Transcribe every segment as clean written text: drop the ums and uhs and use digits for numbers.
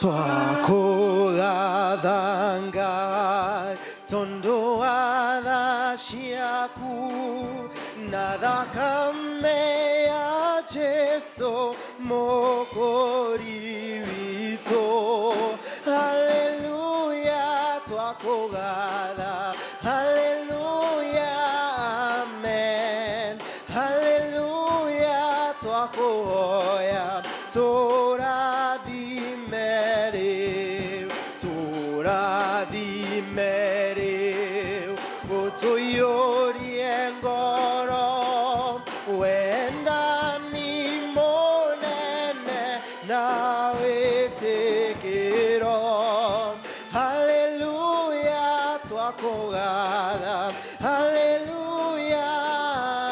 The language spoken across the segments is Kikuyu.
Twakũgatha Ngai tondũ wa tha ciaku na thakame ya Jesu Mũkũri witũ. Haleluya, twakũgatha. Haleluya, amen. Haleluya, twakũhoya tũrathime rĩu, tũrathime rĩu, ũtũiyũrie ngoro wendani mũnene na wĩtĩkĩro. Haleluya, twakũgatha. Haleluya,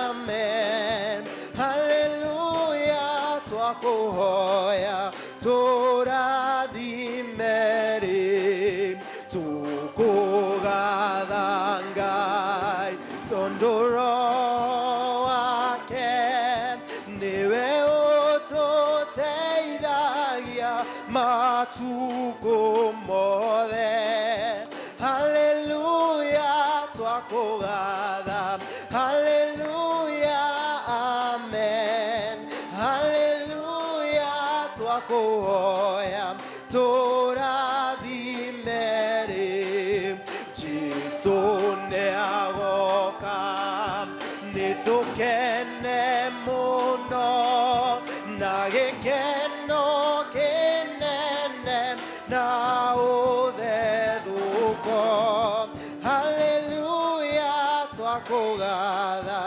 amen. Haleluya, twakũhoya tũrathime rĩu, tũkũgatha Ngai tondũ Roho wake nĩwe ũtũteithagia matukũ mothe. Haleluya, twakũgatha. Haleluya, amen. Haleluya, twakũhoya tũrathime rĩu. Jesu nĩagoka, nĩtũkene mũno na gĩkeno kĩnene na ũthethũko. Haleluya, twakũgatha.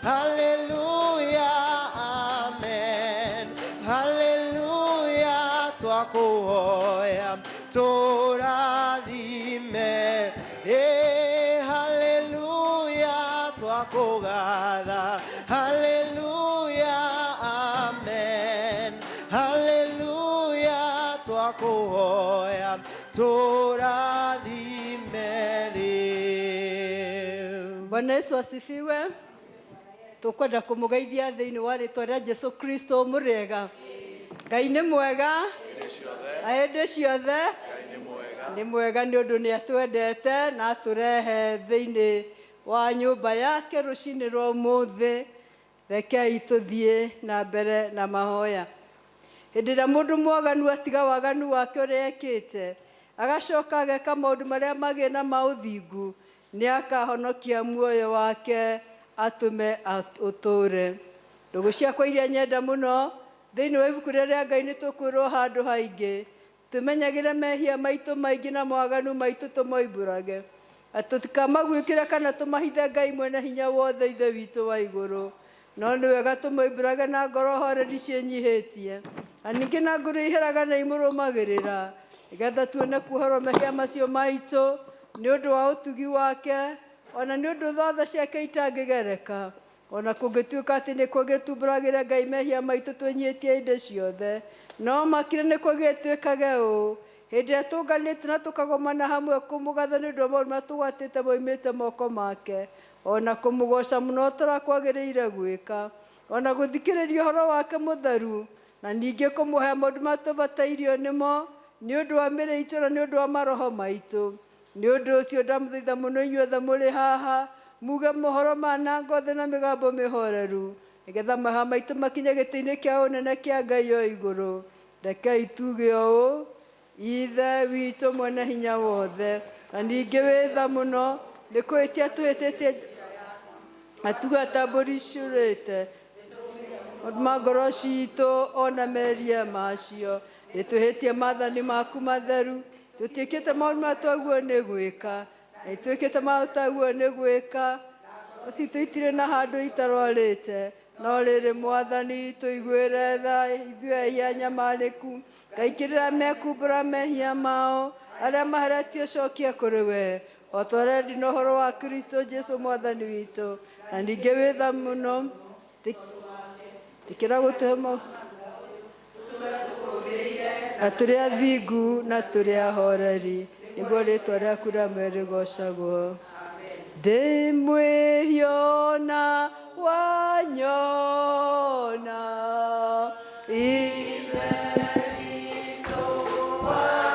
Haleluya, amen. Haleluya, twakũhoya tũrathime. Haleluya, twakũgatha. Haleluya, amen. Haleluya, twakũhoya tũrathime rĩu. Bwana Yesu asifiwe. Tukwenda kumugeithia thiini wa ritwa ria Jesu Kristo. Muriega? Ngai nĩ mwega na hĩndĩ ciothe nĩ mwega, nĩ ũndũ nĩ atwendete na atũrehe thĩinĩ wa nyũmba yake rũcinĩ rwa ũmũthĩ. Rekei tũthiĩ na mbere na mahoya. Hĩndĩ ĩrĩa mũndũ mwaganu atiga waganu wake ũrĩa ekĩte, agacoka ageka maũndũ marĩa magĩ na ma ũthingu, nĩ akahonokia muoyo wake atũme ũtũũre. Ndũgũ ciakwa iria nyenda mũno, thĩinĩ wa ibuku rĩrĩa rĩa Ngai nĩ tũkwĩrwo handũ haingĩ tũmenyagĩre mehia maitũ maingĩ na mawaganu maitũ, tũmoimbũrage atĩ tũtikamaguĩkĩre kana tũmahithe Ngai mwene hinya wothe, Ithe witũ wa igũrũ. No nĩ wega tũmoimbũrage na ngoro horeri ciĩnyihĩtie, na ningĩ na ngoro iheraga na imũrũmagĩrĩra, nĩgetha tuone kuoherwo mehia macio maitũ nĩ ũndũ wa ũtugi wake, ona nĩ ũndũ tha ciake itangĩgereka. Ona kũngĩtuĩka atĩ nĩ kwagĩrĩire tumbũragĩre Ngai mehia maitũ twĩnyihĩtie hĩndĩ ciothe, no makĩria nĩ kwagĩrĩire twĩkage ũũ hĩndĩ ĩrĩa tũnganĩte na tũkagomana hamwe kũmũgatha nĩ ũndũ wa maũndũ marĩa tũgwatĩte moimĩte moko make, ona kũmũgooca mũno tũrĩa kwagĩrĩire gwĩka, ona gũthikĩrĩria ũhoro wake mũtheru, na ningĩ kũmũhe maũndũ marĩa tũbatairio nĩmo nĩ ũndũ wa mĩĩrĩ itũ na nĩ ũndũ wa maroho maitũ. Nĩ ũndũ ũcio ndamũthaitha mũno inyuothe mũrĩ haha muge mohoro ma na ngothe na mĩgambo mĩhoreru, nĩgetha mahoya maitũ makinye gĩtĩ-inĩ kĩa ũnene kĩa Ngai o igũrũ. Rekei tuge ũũ: Ithe witũ mwene hinya wothe, na ningĩ wĩ tha mũno, nĩ kũhĩtia tũhĩtĩtie na tuga ta mbũri ciũrĩte maũndũ ma ngoro citũ ona meria macio. Nĩ twĩhĩtie maathani maku matheru, tũtiĩkĩte maũndũ marĩa twaguo nĩ gwĩka, na itwĩkĩte maũndũ taguo nĩ gwĩka citũ itirĩ na handũ itarwarĩte. No rĩrĩ, Mwathani, tũiguĩre tha ithuĩ ehia nyamarĩku. Ngaikĩrĩra mekumbũra mehia mao, arĩa maheretio cokia kũrĩ we, o ta ũrĩa ndĩ na ũhoro wa Kristo Jesu Mwathani witũ. Na ningĩ wĩ tha mũno, tĩkĩra gũtũhe na tũrĩ athingu na tũrĩ ahoreri, nĩguo rĩtwa rĩaku rĩamwe rĩgocagwo. Ndĩ mwĩhio na wanyona, Ithe witũ wa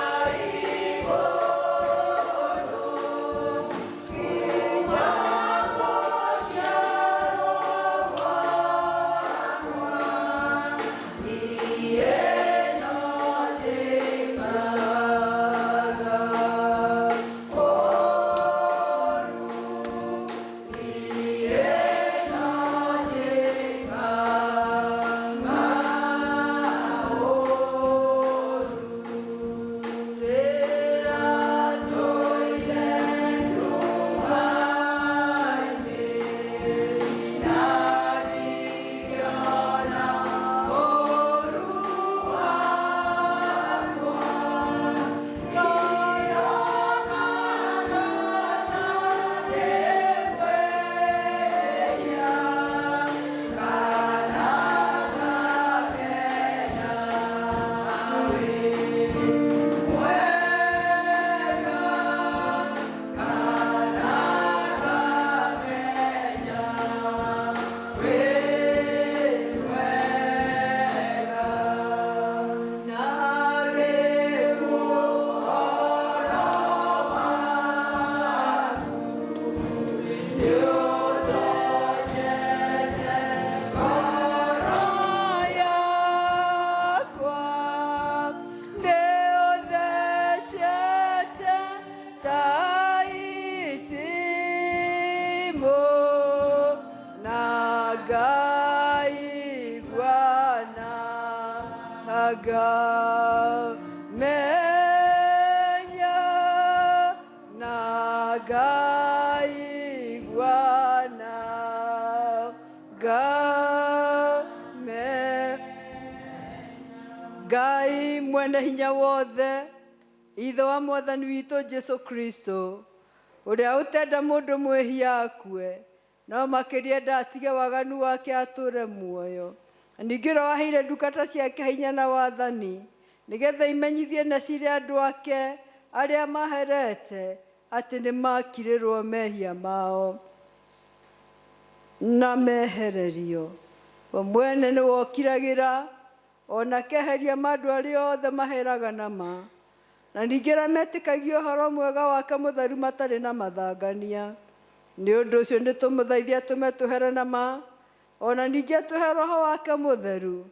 Ngamenya na ngaiguana ngame. Ngai mwene hinya wothe, ithe wa mwathani witũ Jesu Kristo, ũrĩa ũtenda mũndũ mwĩhia akue, no makĩria ndatige waganu wake atũre muoyo, ningĩ ũrĩa waheire ndungata ciake hinya na wathani nĩgetha imenyithie na cire andũ ake arĩa maherete atĩ nĩ makirĩrwo mehia mao na mehererio, we mwene nĩ wokiragĩra ona keheria mandũ arĩa othe maheraga na ma, na ningĩ arĩa metĩkagia ũhoro mwega wake mũtheru matarĩ na mathangania. Nĩ ũndũ ũcio nĩ tũmũthaithia tũme tũhere na ma, ona ningĩ atũhe roho wake mũtheru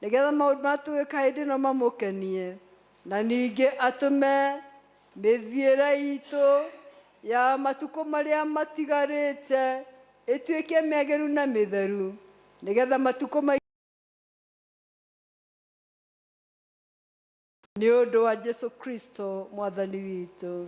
nĩgetha maũndũ marĩa tũgwĩka hĩndĩ ĩno mamũkenie, na ningĩ atũme mĩthiĩre itũ ya matukũ marĩa matigarĩte ĩtuĩke mĩagĩru na mĩtheru, nĩgetha matukũ mai nĩ ũndũ wa Jesu Kristo mwathani witũ.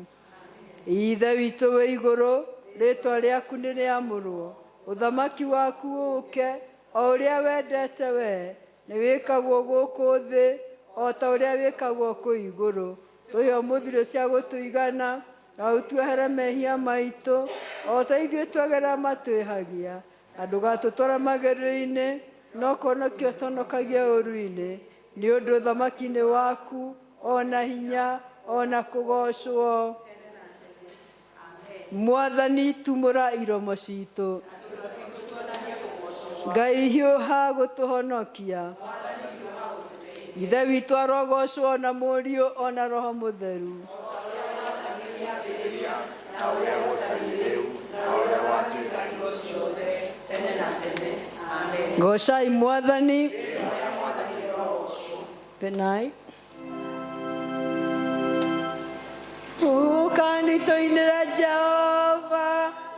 Ithe witũ wĩ igũrũ, rĩtwa rĩaku nĩ rĩamũrwo, ũthamaki waku ũke, o ũrĩa wendete we nĩ wĩkagwo gũkũ thĩ o ta ũrĩa wĩkagwo kũu igũrũ. Tũhe ũmũthĩ cia gũtũigana, na ũtuohere mehia maitũ o ta ithuĩ twagera matwĩhagia, na ndũgatũtware magerio-inĩ, no kũhonokia ũtũhonokagie ũũru-inĩ, nĩ ũndũ ũthamaki-inĩ waku ona hinya ona kũgocwo. Mwathani, tumũra iromo citũ. Ngai, hiũha gũtũhonokia. Ithe witũ arogocwo, na Mũriũ ona Roho Mũtheru. Na ũrĩa gũtariĩ rĩu, na ũrĩa watũire. Gocai Mwathani. Good night. Ũkani tũinĩre Jehova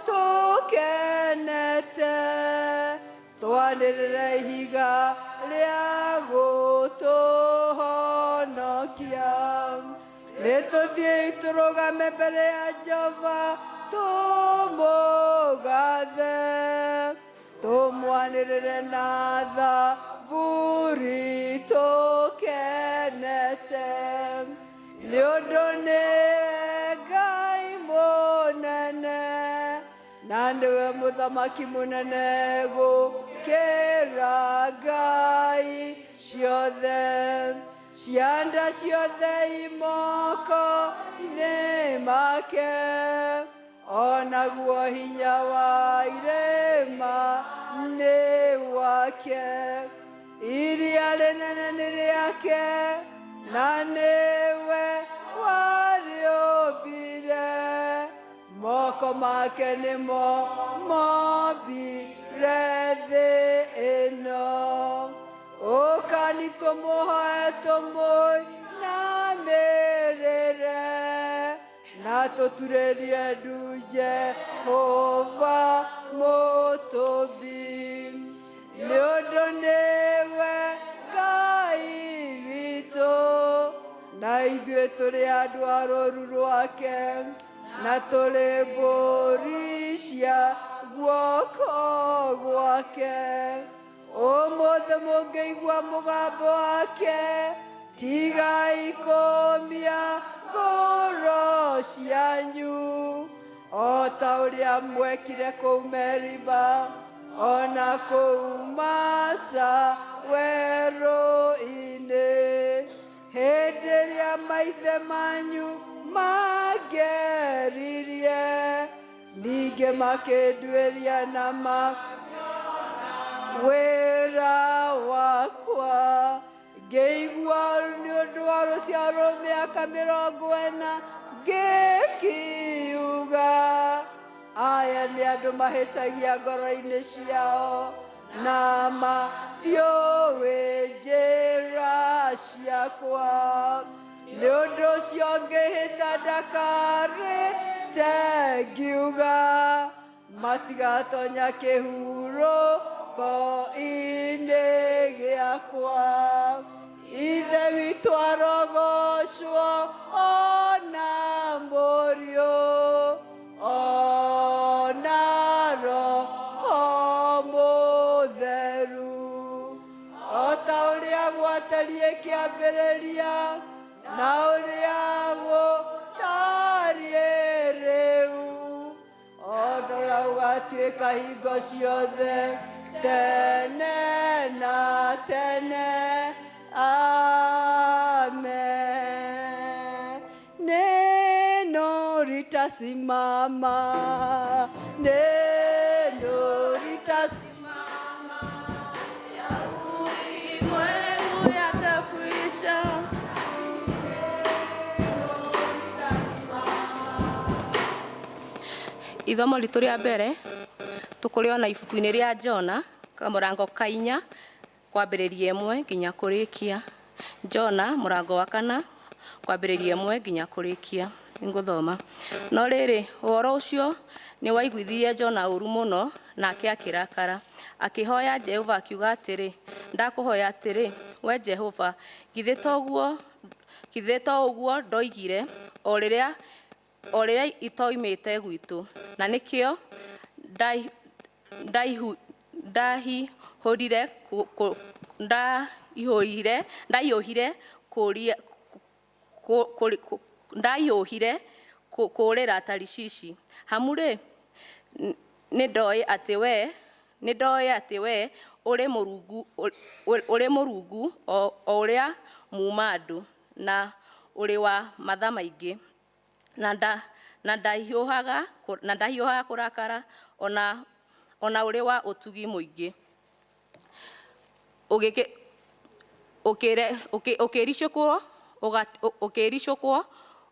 tũkenete, twanĩrĩre ihiga rĩa gũtũhonokia. Nĩ tũthiĩi tũrũgame mbere ya Jehova tũmũgathe, tũmwanĩrĩre na thaburi tũkenete, nĩ ũndũ nĩ Ngai mũnene na nĩwe mũthamaki mũnene gũkĩra ngai ciothe. Cianda ciothe imoko-inĩ make, onaguo hinya wa irĩma nĩ wake. Iria rĩnene nĩ rĩake, na nĩwe warĩũmbire. Moko make nĩmo mombire thĩ ĩno. Ũkani tũmũhoe tũmũinamĩrĩre, na tũturĩrie ndu Jehova mũtũmbi, nĩ ũndũ nĩwe Ngai witũ, na ithuĩ tũrĩ andũ a rũũru rwake, na tũrĩ mbũri cia guoko gwake. Ũmũthĩ mũngĩigua mũgambo wake, tigai kũmia ngoro cianyu o ta ũrĩa mwekire kũu Meriba, ona kũu Masa werũ-inĩ, hĩndĩ ĩrĩa maithe manyu mangeririe, ningĩ makĩnduĩria na ma wĩra wakwa. Ngĩigua nĩ ũndũ wa rũciaro mĩaka 40, ngĩkiuga, aya nĩ andũ mahĩtagia ngoro-inĩ ciao na matiũĩ njĩra ciakwa. Nĩ ũndũ ũcio ngĩhĩta ndakarĩte, ngiuga, matigatonya kĩhurũko-inĩ gĩakwa. Ithe witũ arogocwo ona Mũriũ ona Roho Mũtheru, o ta ũrĩa gwatariĩ kĩambĩrĩria na ũrĩa gũtariĩ rĩu, o ta ũrĩa gũgatuĩka hingo ciothe tene na tene. Amen. Neno litasimama, neno litasimama, ulimwengu yatakwisha. Ithomo ritũ rĩa mbere tũkũrĩona ibuku-inĩ rĩa Jona kamũrango ka 4 kwambĩrĩria 1 nginya kũrĩkia. Jona mũrango wa 4 kwambĩrĩria 1 nginya kũrĩkia. Nĩngũthoma. No rĩrĩ, ũhoro ũcio nĩwaiguithirie Jona ũũru mũno, nake akĩrakara. Akĩhoya Jehova akiuga atĩrĩ, ndakũhoya atĩrĩ, we Jehova, githĩ to ũguo ndoigire o rĩrĩa itoimĩte gwitũ, na nĩkĩo ndaihũhire kũũrĩra Tarishishi. Amu-rĩ, nĩndoĩ atĩ we ũrĩ Mũrungu o ũrĩa muuma-andũ, na ũrĩ wa matha maingĩ, na ndahiũhaga kũrakara, o na ũrĩ wa ũtugi mũingĩ. Ũkĩĩricũkwo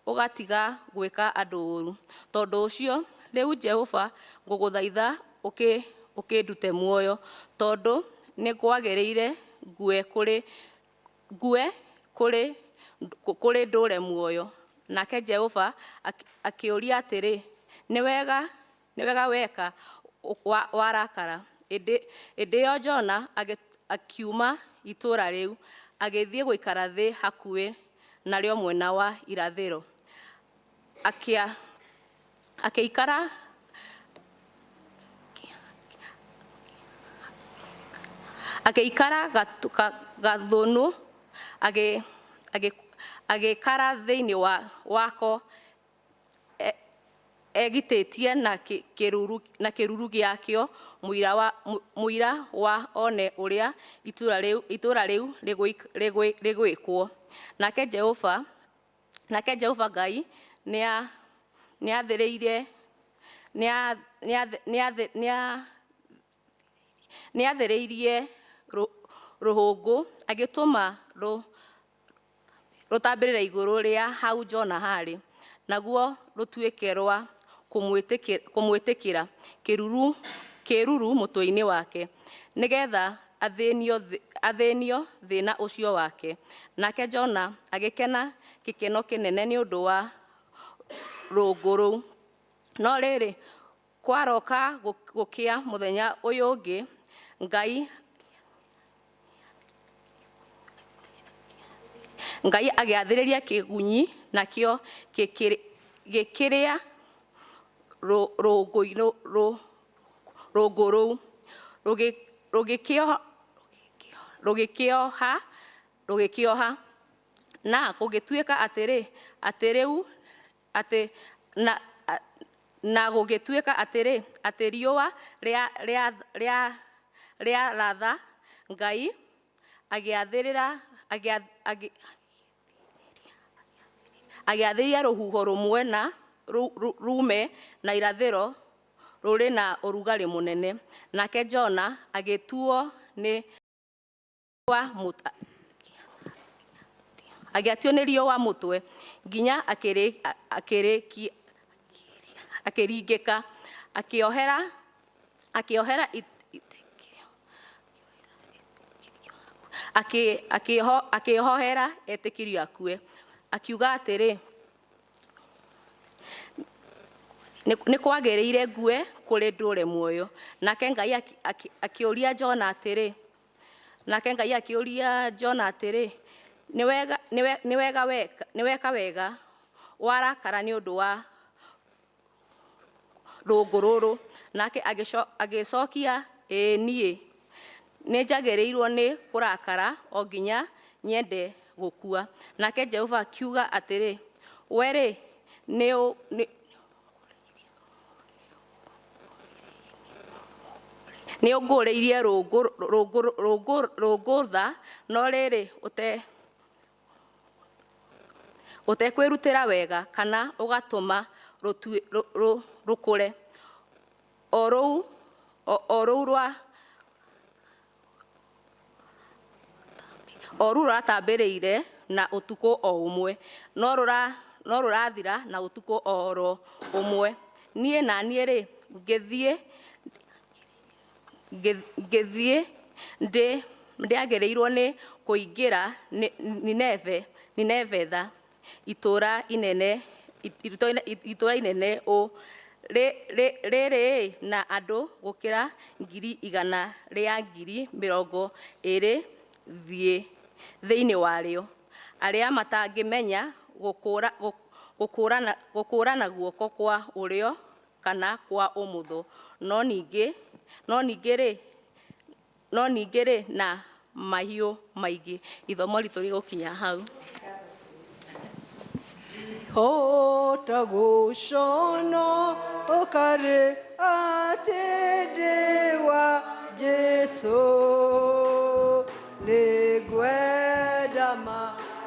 ũgatiga gwĩka andũ ũũru. Tondũ ũcio, rĩu Jehova, ngũgũthaitha ũkĩndute muoyo, tondũ nĩkwagĩrĩire ngue kũrĩ ndũũre muoyo. Nake Jehova akĩũria atĩrĩ, nĩ wega weka warakara. Ĩndĩ ĩyo Jona akiuma itũũra rĩu, agĩthiĩ gũikara thĩ hakuhĩ narĩo mwena wa irathĩro. Akĩikara gathũnũ, agĩikara thĩinĩ wako egitĩtie na kĩruru gĩakĩo, mũira wa one ũrĩa itũũra rĩu rĩgwĩkwo. Nake Jehova Ngai nĩathĩrĩirie rũhũngũ, agĩtũma rũtambĩrĩre igũrũ rĩa hau Jona haarĩ, naguo rũtuĩke rwa kũmwĩtĩkĩra kĩruru mũtwe-inĩ wake, nĩgeetha athĩnio thĩna ũcio wake. Nake Jona agĩkena gĩkeno kĩnene nĩ ũndũ wa rũũngũ rũu. No rĩrĩ, kwaroka gũkĩa mũthenya ũyũ ũngĩ, Ngai agĩathĩrĩria kĩgunyi, nakĩo gĩkĩrĩa rũũngũ rũu, rũgĩkĩoha. Na gũgĩtuĩka atĩrĩ, atĩ riũa rĩaratha, Ngai agĩathĩrĩria rũhuho rũmwe na rume na irathĩro rũrĩ na ũrugarĩ mũnene. Nake Jona agĩtuo nĩ riũa mũtwe nginya akĩringĩka, akĩohera akĩhoera etĩkĩrio akue. Akiuga atĩrĩ, nĩkwagĩrĩire ngue kũrĩ ndũũre muoyo. Nake Ngai akĩũria Jona atĩrĩ, Nĩ weka wega warakara nĩ ũndũ wa rũngũ rũrũ? Nake agĩcokia, "Ĩĩ, niĩ nĩ njagĩrĩirwo nĩ kũrakara o nginya nyende gũkua." Nake Jehova akiuga atĩrĩ, "We-rĩ, nĩ ũngũrĩirie rũngũ tha, no rĩrĩ, ũtekwĩrutĩra wega kana ũgatũma rũkũre, o rũu rũratambĩrĩire na ũtukũ o ũmwe, no rũrathira na ũtukũ o ro ũmwe. Niĩ na niĩ rĩ, ngĩthiĩ ndĩagĩrĩirwo nĩ kũingĩra Nineve tha, itũũra inene ũ rĩrĩ na andũ gũkĩra 120,000 thĩinĩ warĩo, arĩa matangĩmenya gũkũũrana guoko kwa ũrĩo kana kwa ũmotho, no ningĩ rĩ na mahiũ maingĩ?" Ithomo ritũ rĩgũkinya hau. Hota gũconoka rĩ atĩ ndĩ wa Jesũ, nĩngwenda ma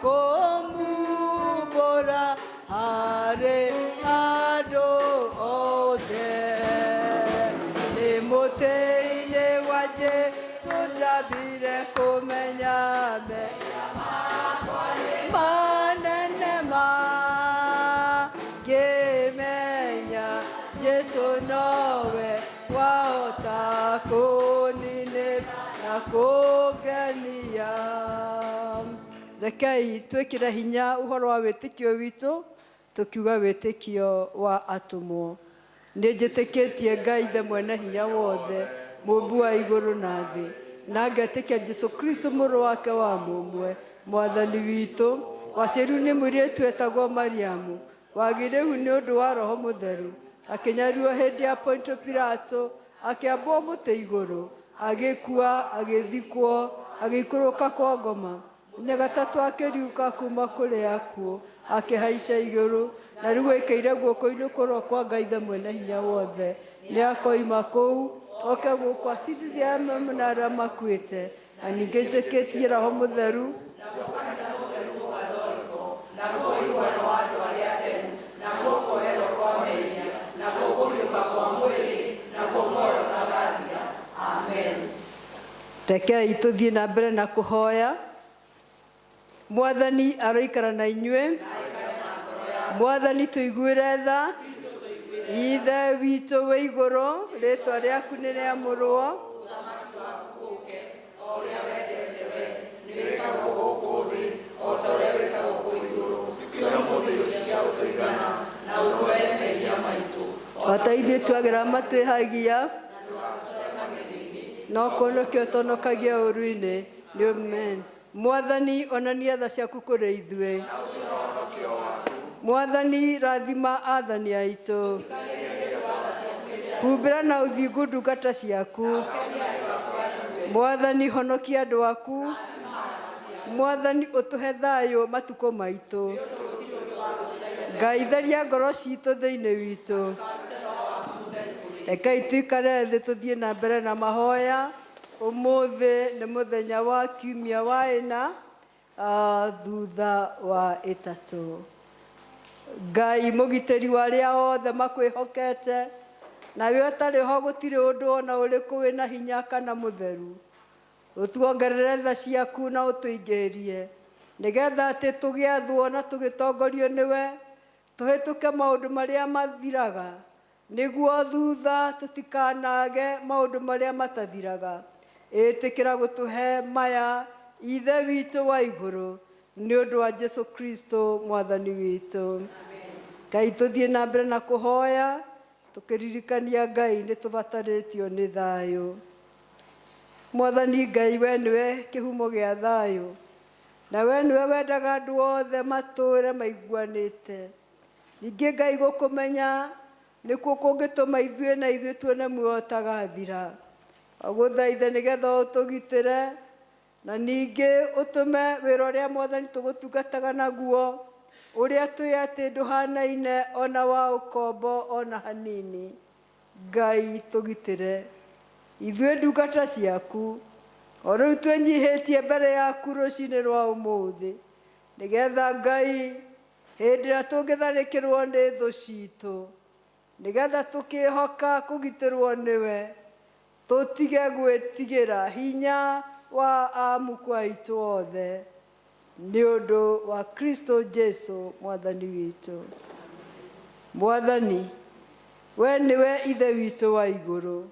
kũmumbũra harĩ andũ othe. Nĩ mũtĩ-inĩ wa Jesũ ndambire kũmenya manene ma, ngĩmenya Jesũ nowe wahota kũninĩra na kũngenia. Rekei twĩkĩre hinya ũhoro wa wĩtĩkio witũ tũkiuga Wĩtĩkio wa Atũmwo. Nĩ njĩtĩkĩtie Ngai Ithe mwene hinya wothe, mũmbi wa igũrũ na thĩ, na ngetĩkia Jesu Kristo, mũrũ wake wa mũmwe, Mwathani witũ, waciarirwo nĩ mũirĩtu etagwo Mariamu, wagĩire ihu nĩ ũndũ wa Roho Mũtheru, akĩnyarirwo hĩndĩ ya Pontio Pilato, akĩambwo mũtĩ igũrũ, agĩkua, agĩthikwo, agĩikũrũka kwa ngoma. Nyagatatu akĩriũka kuma kũrĩ akuũ, akĩhaica igũrũ, na rĩu aikaire guoko-inĩ kũrĩa kwa Ngai Ithe mwene hinya wothe. Nĩ akoima kũu oke gũkũ acirithie arĩa na arĩa makuĩte. Na ningĩ njĩkĩtie Roho Mũtheru. Rekei tũthiĩ na mbere na kũhoya. Mwathani aroikara na inyuĩ. Mwathani tũiguĩre tha. Ithe witũ wĩ igũrũ, rĩtwa rĩaku nĩ rĩamũrwo. O ta ithuĩ twagĩra matwĩhagia, no kũhonokia ũtũhonokagia ũũru-inĩ. Nĩ amen. Mwathani, onania tha ciaku kũrĩ ithuĩ. Mwathani, rathima athani aitũ. Humbĩra na ũthingu ndungata ciaku. Mwathani, honokia andũ aku. Mwathani, ũtũhe thayũ matukũ maitũ. Ngai, theria ngoro citũ thĩinĩ witũ. Rekei tuikare thĩ tũthiĩ na mbere na mahoya. Ũmũthĩ nĩ mũthenya wa kiumia wa ĩna thutha wa ĩtatũ. Ngai mũgitĩri wa arĩa othe makwĩhokete, nawe ũtarĩ ho gũtirĩ ũndũ ona ũrĩkũ wĩna hinya kana mũtheru. Ũtuongerere tha ciaku na ũtũingĩrie, nĩgetha atĩ tũgĩathwo na tũgĩtongorio nĩwe, tũhĩtũke maũndũ marĩa mathiraga, nĩguo thutha tũtikanage maũndũ marĩa matathiraga. Ĩtĩkĩra gũtũhe maya, Ithe witũ wa igũrũ, nĩ ũndũ wa Jesu Kristo Mwathani witũ. Ngai, tũthiĩ na mbere na kũhoya tũkĩririkania Ngai nĩ tũbatarĩtio nĩ thayũ. Mwathani Ngai, we nĩwe kĩhumo gĩa thayũ. Na we nĩwe wendaga andũ othe matũũre maiguanĩte. Ningĩ Ngai gũkũmenya nĩkuo kũngĩtũma ithuĩ na ithuĩ tuone muoyo ũtagathira. Agũthaithe nĩgetha ũtũgitĩre na ningĩ ũtũme wĩra ũrĩa Mwathani tũgũtungataga naguo ũrĩa twĩ atĩ ndũhanaine ona wa ũkombo ona hanini. Ngai tũgitĩre ithuĩ ndungata ciaku o rĩu twĩnyihĩtie mbere yaku rũcinĩ rwa ũmũthĩ nĩgetha Ngai hĩndĩ ĩrĩa tũngĩtharĩkĩrwo nĩ thũ citũ nĩgetha tũkĩhoka kũgitĩrwo nĩwe tũtige gwĩtigĩra hinya wa amukwa aitũ othe nĩ ũndũ wa Kristo Jesu Mwathani witũ. Mwathani, we nĩwe Ithe witũ wa igũrũ,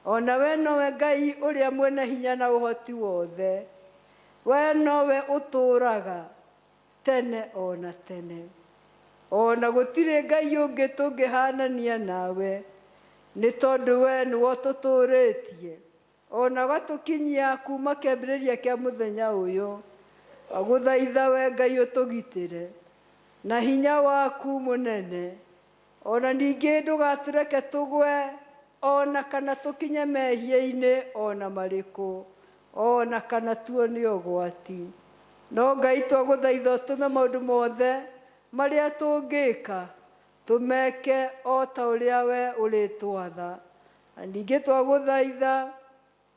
ona we nowe Ngai ũrĩa mwene hinya na ũhoti wothe, we nowe ũtũũraga tene ona tene. Ona gũtirĩ Ngai ũngĩ tũngĩhanania nawe, nĩ tondũ we nĩwe ũtũtũũrĩtie ona ũgatũkinyia kuma kĩambĩrĩria kĩa mũthenya ũyũ. Agũthaitha we Ngai ũtũgitĩre na hinya waku mũnene, ona ningĩ ndũgatũreke tũgwe ona kana tũkinye mehia-inĩ ona marĩkũ, ona kana tuone ũgwati. No Ngai twagũthaitha ũtũme maũndũ mothe marĩa tũngĩka tũmeke o ta ũrĩa we ũrĩtwatha. Na ningĩ twagũthaitha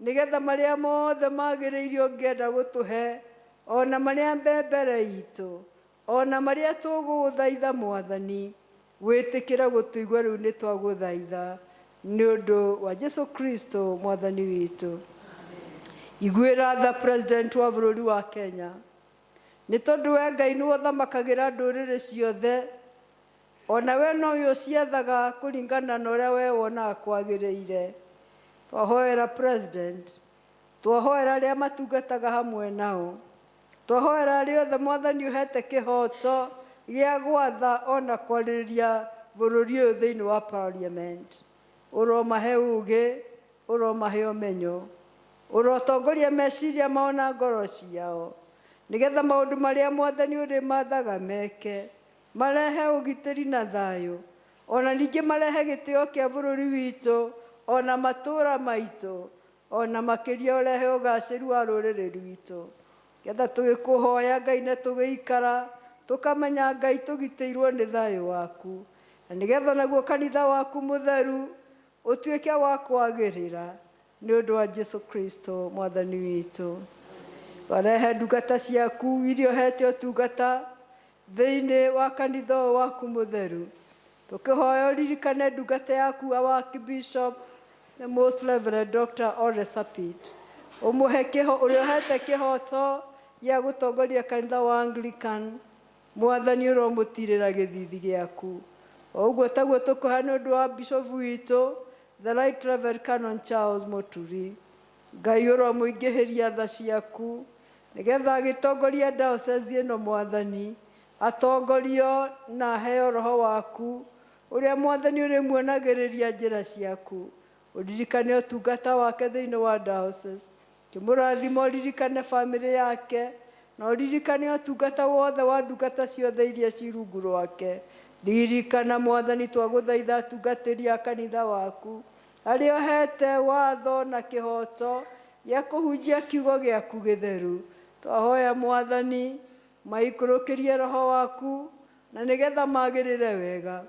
nĩgetha marĩa mothe magĩrĩire ũngĩenda gũtũhe ona marĩa me mbere itũ ona marĩa tũgũgũthaitha Mwathani wĩtĩkĩre gũtũigua rĩu nĩ twagũthaitha nĩ ũndũ wa Jesu Kristo Mwathani witũ. Iguĩra tha President wa bũrũri wa Kenya, nĩ tondũ we Ngai nĩwe ũthamakagĩra ndũrĩrĩ ciothe, ona we nowe ũciathaga kũringana na ũrĩa we wonaga kwagĩrĩire. Twahoera President, twahoera arĩa matungataga hamwe nao, twahoera arĩa othe Mwathani ũhete kĩhoto gĩa gwatha ona kwarĩrĩria bũrũri ũyũ thĩinĩ wa parliament. Ũromahe ũgĩ, ũromahe ũmenyo, ũrotongoria meciria mao na ngoro ciao, nĩgetha maũndũ marĩa Mwathani ũrĩmathaga meke marehe ũgitĩri na thayũ, ona ningĩ marehe gĩtĩo kĩa bũrũri witũ ona matũũra maitũ, ona makĩria ũrehe ũgacĩru wa rũrĩrĩ rwitũ. Getha tũgĩkũhoya Ngai na tũgĩikara tũkamenya Ngai tũgitĩirwo nĩ thayũ waku, na nĩgetha naguo kanitha waku mũtheru ũtuĩke wa kwagĩrĩra nĩ ũndũ wa Jesu Kristo Mwathani witũ. Twarehe ndungata ciaku iria ũhete ũtungata thĩinĩ wa kanitha ũyũ waku mũtheru, tũkĩhoya ũririkane ndungata yaku our Archbishop the Most Reverend Dr. Ole Sapit, ũmũhe kĩho ũrĩa ũhete kĩhoto gĩa gũtongoria kanitha wa Anglican. Mwathani ũromũtirĩra gĩthithi gĩaku. O ũguo taguo tũkũhe nĩ ũndũ wa Bishop witũ the Right Reverend Canon Charles Moturi. Ngai ũromũingĩhĩria tha ciaku nĩgetha agĩtongoria diocese ĩno Mwathani atongorio na aheo roho waku ũrĩa Mwathani ũrĩmuonagĩrĩria njĩra ciaku. Ũririkane ũtungata wake thĩinĩ wa diocese, kĩmũrathima, ũririkane bamĩrĩ yake na ũririkane ũtungata wothe wa ndungata ciothe iria ci rungu rwake. Ririkana Mwathani twagũthaitha atungatĩri a kanitha waku arĩa ũhete watho na kĩhoto gĩa kũhunjia kiugo gĩaku gĩtheru. Twahoya Mwathani maikũrũkĩrie roho waku na nĩgetha magĩrĩre wega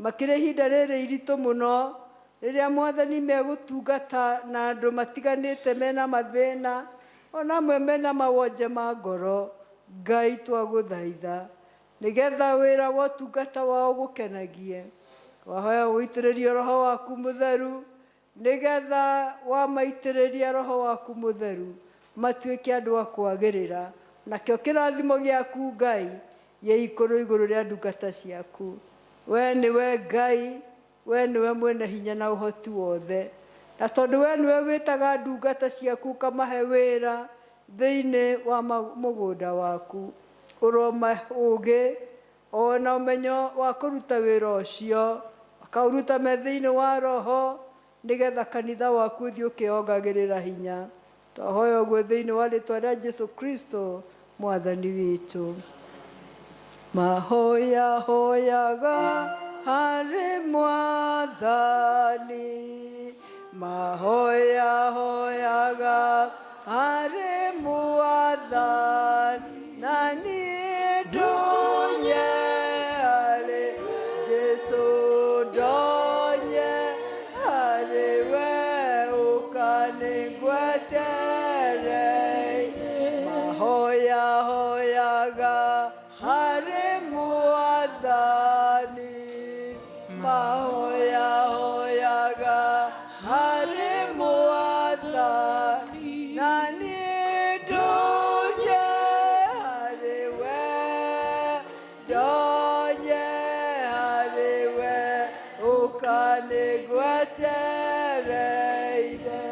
makĩrĩ ihinda rĩrĩ iritũ mũno rĩrĩa Mwathani megũtungata na andũ matiganĩte mena mathĩna ona amwe mena mawonje ma ngoro. Ngai twagũthaitha nĩgetha wĩra wa ũtungata wao gũkenagie. Wahoya ũitĩrĩrie roho waku mũtheru nĩgetha wamaitĩrĩria roho waku mũtheru matuĩke andũ a kwagĩrĩra, nakĩo kĩrathimo gĩaku Ngai gĩikũrũ igũrũ rĩa ndungata ciaku. We nĩwe Ngai, we nĩwe mwene hinya na ũhoti wothe, na tondũ we nĩwe wĩtaga ndungata ciaku ũkamahe wĩra thĩinĩ wa mũgũnda waku, ũroma ũgĩ ona ũmenyo wa kũruta wĩra ũcio, makaũruta me thĩinĩ wa roho nĩgetha kanitha waku ũthiĩ ũkĩongagĩrĩra hinya. Twahoya ũguo thĩinĩ wa rĩtwa rĩa Jesu Kristo Mwathani witũ. Mahoyahoyaga harĩ Mwathani, mahoyahoyaga harĩ Mwathani, na niĩ ndonye harĩ Jesũ, ndonye harĩ we, ũkanĩngwetere. Mahoyahoyaga harĩ Mwathani, mahoyahoyaga harĩ Mwathani, na niĩ ndonye harĩ we, ndonye harĩ we, ũkanĩngwetereire.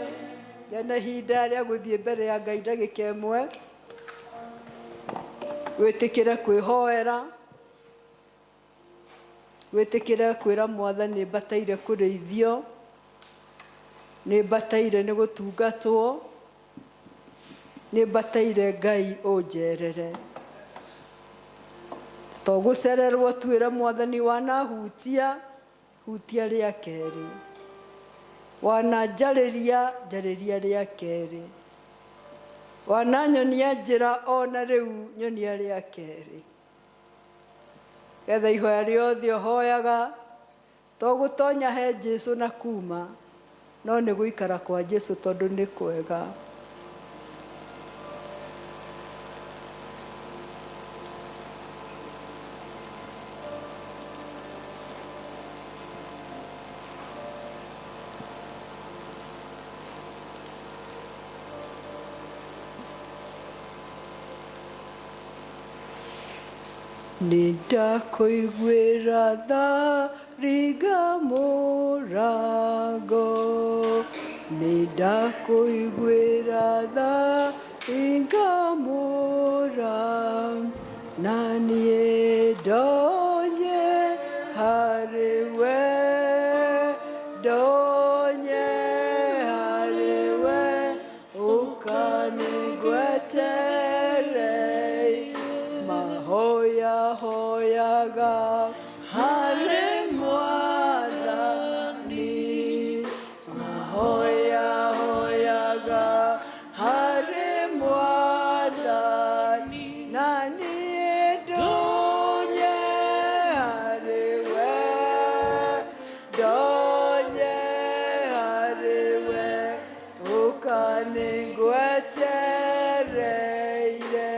Ngena ihinda rĩa gũthiĩ mbere ya Ngai ndagĩka ĩmwe, wĩtĩkĩre kwĩhoera, wĩtĩkĩre kwĩra Mwathani nĩ mbataire kũrĩithio, nĩ mbataire nĩ gũtungatwo, nĩ mbataire Ngai ũnjerere. To gũcererwo tuĩre Mwathani wanahutia, hutia rĩa kerĩ, wananjarĩria, njarĩria rĩa kerĩ, wananyonia njĩra ona rĩu nyonia rĩa kerĩ, getha ihoya rĩothe ũhoyaga to gũtonya he Jesũ na kuma, no nĩ gũikara kwa Jesũ tondũ nĩ kwega. Nĩ ndakũiguĩra tha ringa mũrango, nĩ ndakũiguĩra tha ringa mũrango, na niĩ ndonye harĩ we, ndonye harĩ we, ũkanĩngwetere. Mahoyahoyaga harĩ Mwathani, mahoyahoyaga harĩ Mwathani, na niĩ ndonye harĩ we, ndonye harĩ we, ũkanĩngwetereire.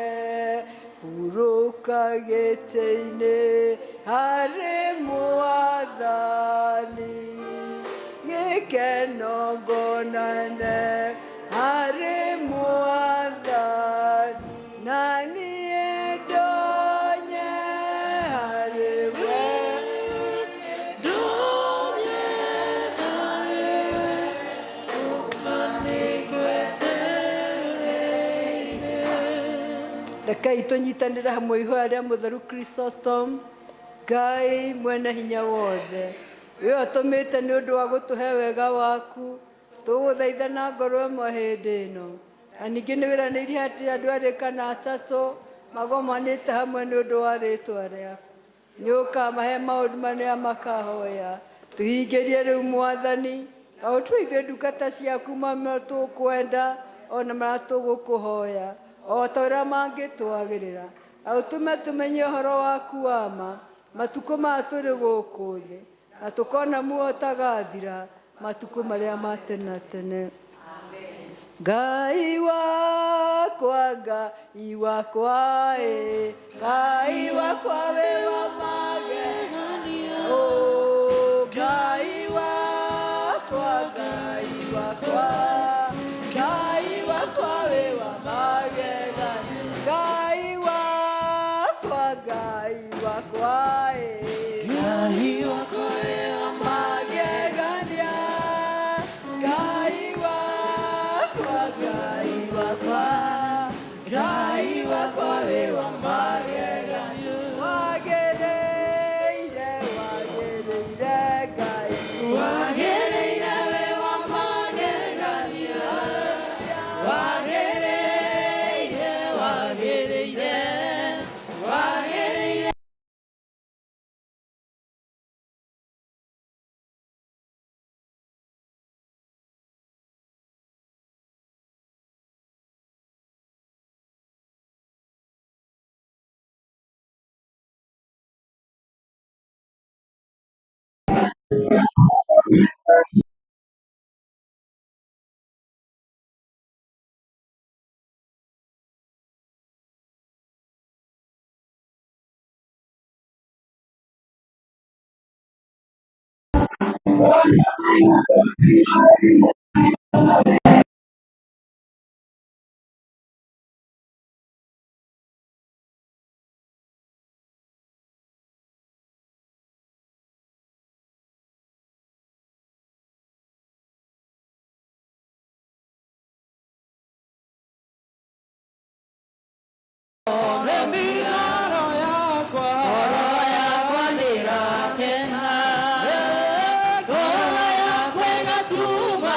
Hurũka gĩtĩ-inĩ harĩ Mwathani, gĩkeno ngonane harĩ Mwathani, na niĩ ndonye harĩ we, ndonye harĩ we, ũkanĩngwetereire. Rekei tũnyitanĩre hamwe ihoya rĩa Mũtheru Chrysostom. Ngai mwene hinya wothe, we ũtũmĩte nĩ ũndũ wa gũtũhe wega waku, tũgũthaitha na ngoro ĩmwe hĩndĩ ĩno, na ningĩ nĩ wĩranĩirie atĩ andũ erĩ kana atatũ magomanĩte hamwe nĩ ũndũ wa rĩtwa rĩaku, nĩ ũkamahe maũndũ marĩa makahoya. Tũhingĩrie rĩu Mwathani, kaũtue ithuĩ ndungata ciaku mamwe tũkwenda ona marĩa tũgũkũhoya o ta ũrĩa mangĩtwagĩrĩra, na ũtũme tũmenye ũhoro waku wa ma matukũ maya tũrĩ gũkũ thĩ, na tũkona muoyo ũtagathira matukũ marĩa ma tene na tene. Ngai wakwa, Ngai wakwa, ĩ Ngai wakwa wĩ wa magegania. Oh, Ngai wakwa, Ngai wakwa, Ngai wakwa wĩ wa magegania. Ngai wakwa, Ngai wakwa, ĩ Ngai wakwa wĩ wa magegania. Ngai wakwa, Ngai wakwa, Ngai wakwa wĩ wa magegania. Wagĩrĩire, wagĩrĩire Ngai, Wagĩrĩire wĩ wa Ngoro yakwa ĩgatuma.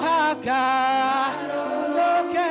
Mũhaka ũke.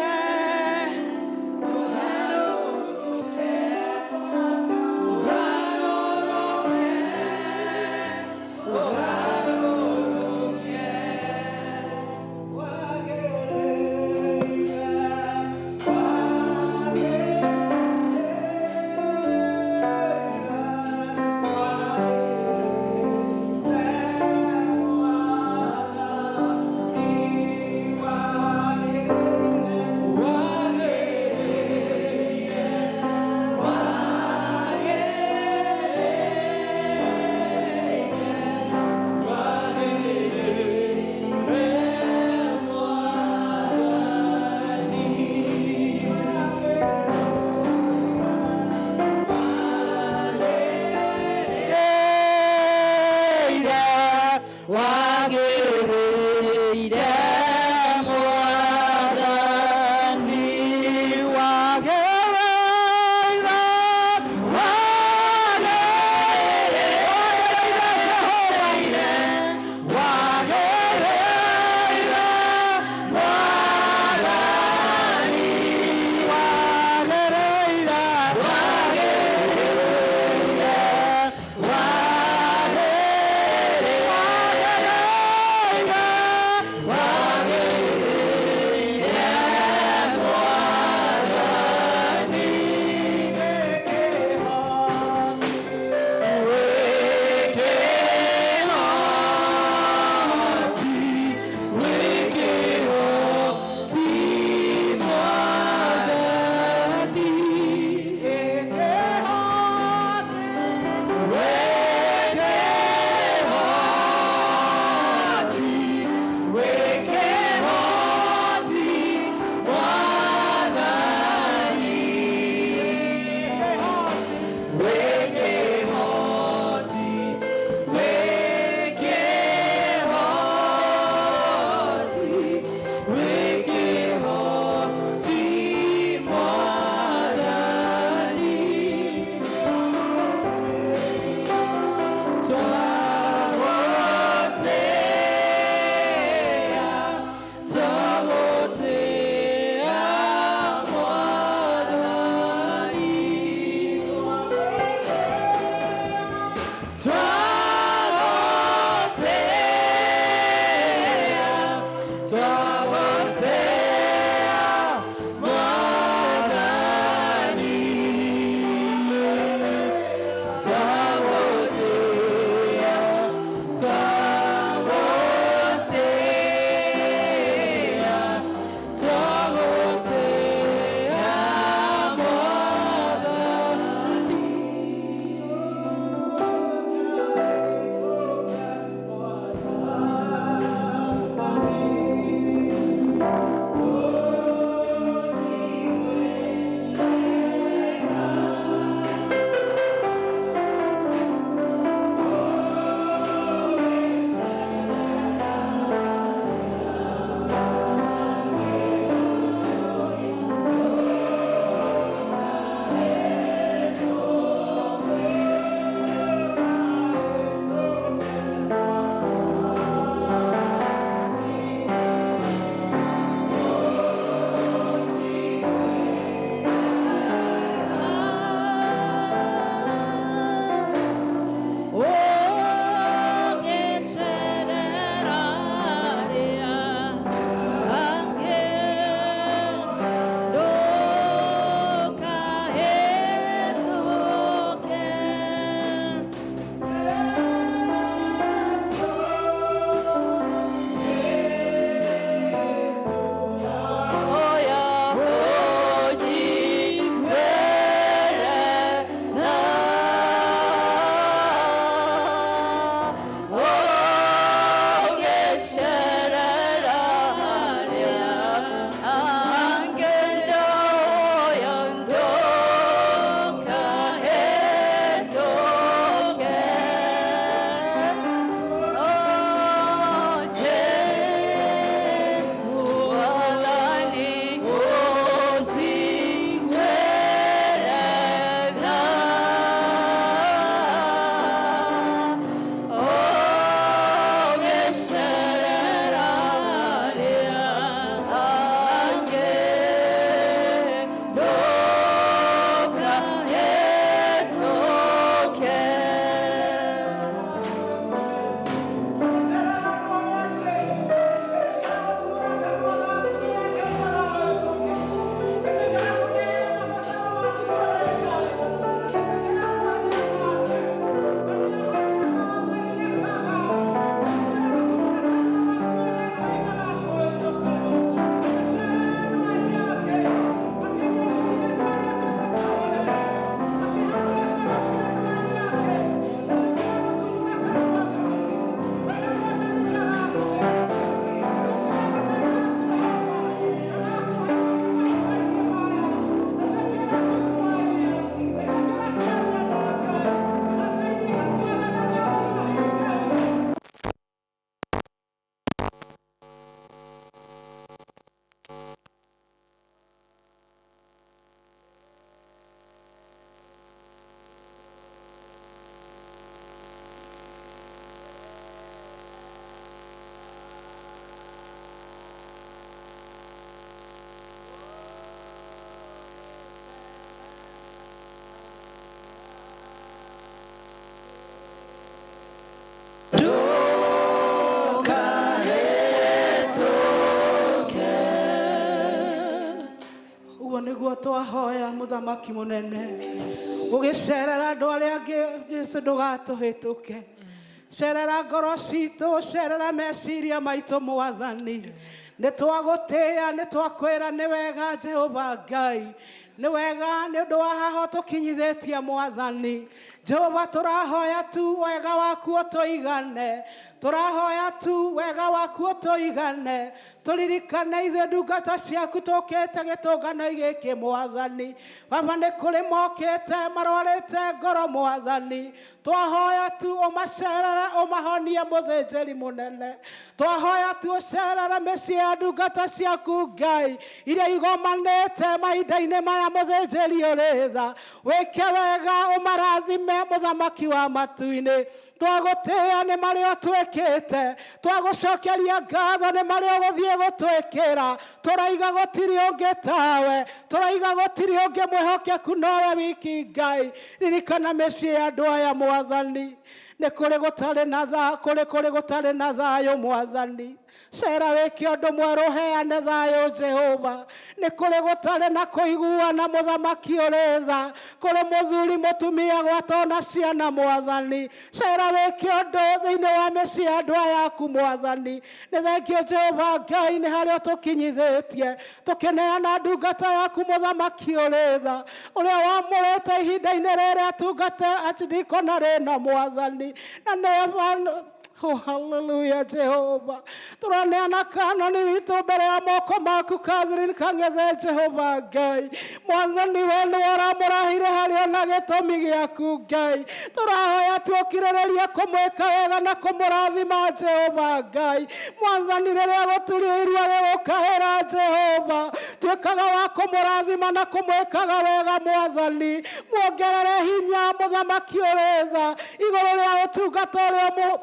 Ũguo nĩguo twahoya mũthamaki mũnene. Ũgĩcerera andũ arĩa angĩ, Jesu ndũgatũhĩtũke. Cerera ngoro citũ, cerera meciria maitũ mwathani. Nĩ twagũtĩĩa, nĩ twakwĩra nĩ wega Jehova Ngai. Nĩ wega nĩ ũndũ wa haha ũtũkinyithĩtie mwathani. Jehova tũrahoya tu wega waku ũtũigane. Tũrahoya tu wega waku ũtũigane. Tũririkane ithuĩ ndungata ciaku tũkĩte gĩtũngano gĩkĩ mwathani. Baba nĩ kũrĩ mokĩte marwarĩte ngoro mwathani. Twahoya tu ũmacerere ũmahonie mũthĩnjĩri mũnene. Twahoya tu ũcerere mĩciĩ ya ndungata ciaku Ngai iria igomanĩte mahinda-inĩ maya mũthĩnjĩri ũrĩ tha. Wĩke wega ũmarathime mũthamaki wa matu-inĩ. Twagũtĩĩa nĩ marĩa ũtwĩkĩte, twagũcokeria ngatho nĩ marĩa ũgũthiĩ gũtwĩkĩra. Tũraiga gũtirĩ ũngĩ tawe, tũraiga gũtirĩ ũngĩ mwĩhokeku nowe wiki Ngai. Ririkana mĩciĩ ya andũ aya mwathani. Nĩ kũrĩ gũtarĩ na tha, kũrĩ kũrĩ gũtarĩ na thayũ mwathani. Cera wĩke ũndũ mwerũ ũheane thayũ Jehova. Nĩ kũrĩ gũtarĩ na kũiguana mũthamaki ũrĩ tha. Kũrĩ mũthuri mũtumia gwata ona ciana mwathani. Cera wĩke ũndũ thĩinĩ wa mĩciĩ ya andũ aya aku mwathani. Nĩ thengio Jehova Ngai nĩ harĩa ũtũkinyithĩtie. Tũkĩneana ndungata yaku mũthamaki ũrĩ tha. Ũrĩa wamũrĩte ihinda-inĩ rĩrĩ atungate archdeaconry ĩno mwathani. Na nĩwe Oh, hallelujah, Jehova. Tũraneana kanoni witũ mbere ya moko maku Catherine Kang'ethe Jehova Ngai. Mwathani we nĩwe ũramũrahire harĩa na gĩtũmi gĩaku Ngai. Tũrahoya tuokirĩrĩria kũmwĩka wega na kũmũrathima Jehova Ngai. Mwathani rĩrĩa gũturia irua gĩgũkaĩra Jehova. Tuĩkaga wa kũmũrathima na kũmwĩkaga wega mwathani. Muongerere hinya mũthamaki ũrĩ tha igũrũ rĩa ũtungata ũrĩa mũ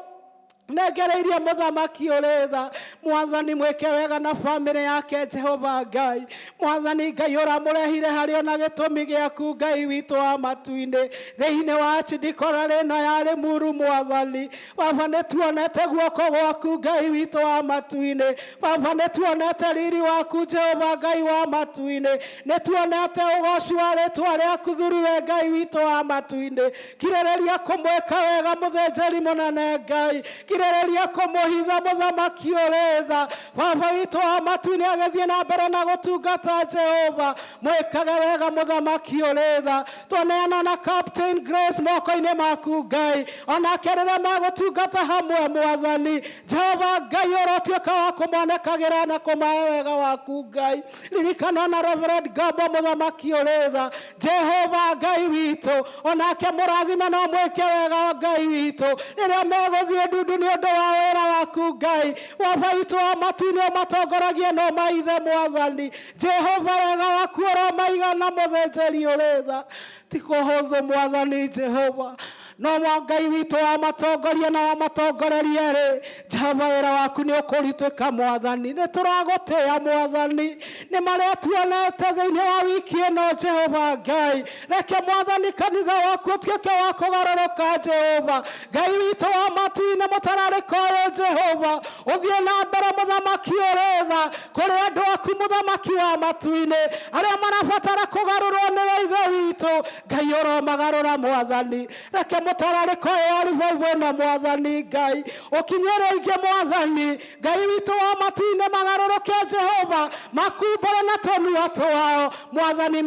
nengereirie mũthamaki ũrĩ tha. Mwathani mwĩke wega na bamĩrĩ yake Jehova Ngai. Mwathani Ngai ũramũrehire harĩ ona gĩtũmi gĩaku Ngai witũ wa matu-inĩ thĩinĩ wa archdeaconry ĩno ya Rĩmuru mwathani. Baba nĩ tuonete guoko gwaku Ngai witũ wa matu-inĩ. Baba nĩ tuonete riri waku Jehova Ngai wa matu-inĩ. Nĩ tuonete ũgoci wa rĩtwa rĩaku thuriwe Ngai witũ wa matu-inĩ. Kirĩrĩria kũmwĩka wega mũthĩnjĩri mũnene Ngai. Kirĩrĩria kũmũhitha mũthamaki ũrĩ tha. Baba witũ wa matu-inĩ agĩthiĩ na mbere na gũtungata Jehova. Mwĩkage wega mũthamaki ũrĩ tha. Twaneana na Captain Grace moko-inĩ maku Ngai. Onake rĩrĩa megũtungata hamwe mwathani. Jehova Ngai ũrotuĩka wa kũmonekagĩra na kũmahe wega waku Ngai. Ririkana na Reverend Gabo mũthamaki ũrĩ tha. Jehova Ngai witũ onake mũrathime no mwĩke wega Ngai witũ rĩrĩa megũthiĩ ndundu nĩ ũndũ wa wĩra waku Ngai. Baba witũ wa matu-inĩ ũmatongoragie no maithe mwathani. Jehova wega waku ũromaigana mũthĩnjĩri ũrĩ tha. Ti kũhũthũ mwathani Jehova. No Ngai witũ wamatongoria na wamatongorerie rĩ, Jehova wĩra waku nĩ ũkũritũka mwathani. Nĩ tũragũtĩĩa mwathani nĩ marĩa tuonete thĩinĩ wa wiki ĩno Jehova Ngai. Reke mwathani kanitha waku ũtuĩke wa kũgarũrũka Jehova. Ngai witũ wa matu-inĩ mũtararĩko ũyũ Jehova ũthiĩ na mbere mũthamaki ũrĩ tha kũrĩ andũ aku mũthamaki wa matu-inĩ arĩa marabatara kũgarũrwo nĩwe Ithe witũ. Ngai ũromagarũra mwathani. Reke mũtararĩko ũyũ wa revival ĩno mwathani Ngai ũkinyĩre aingĩ mwathani. Ngai witũ wa matu-inĩ magarũrũke Jehova makumbũre na tũnua twao mwathani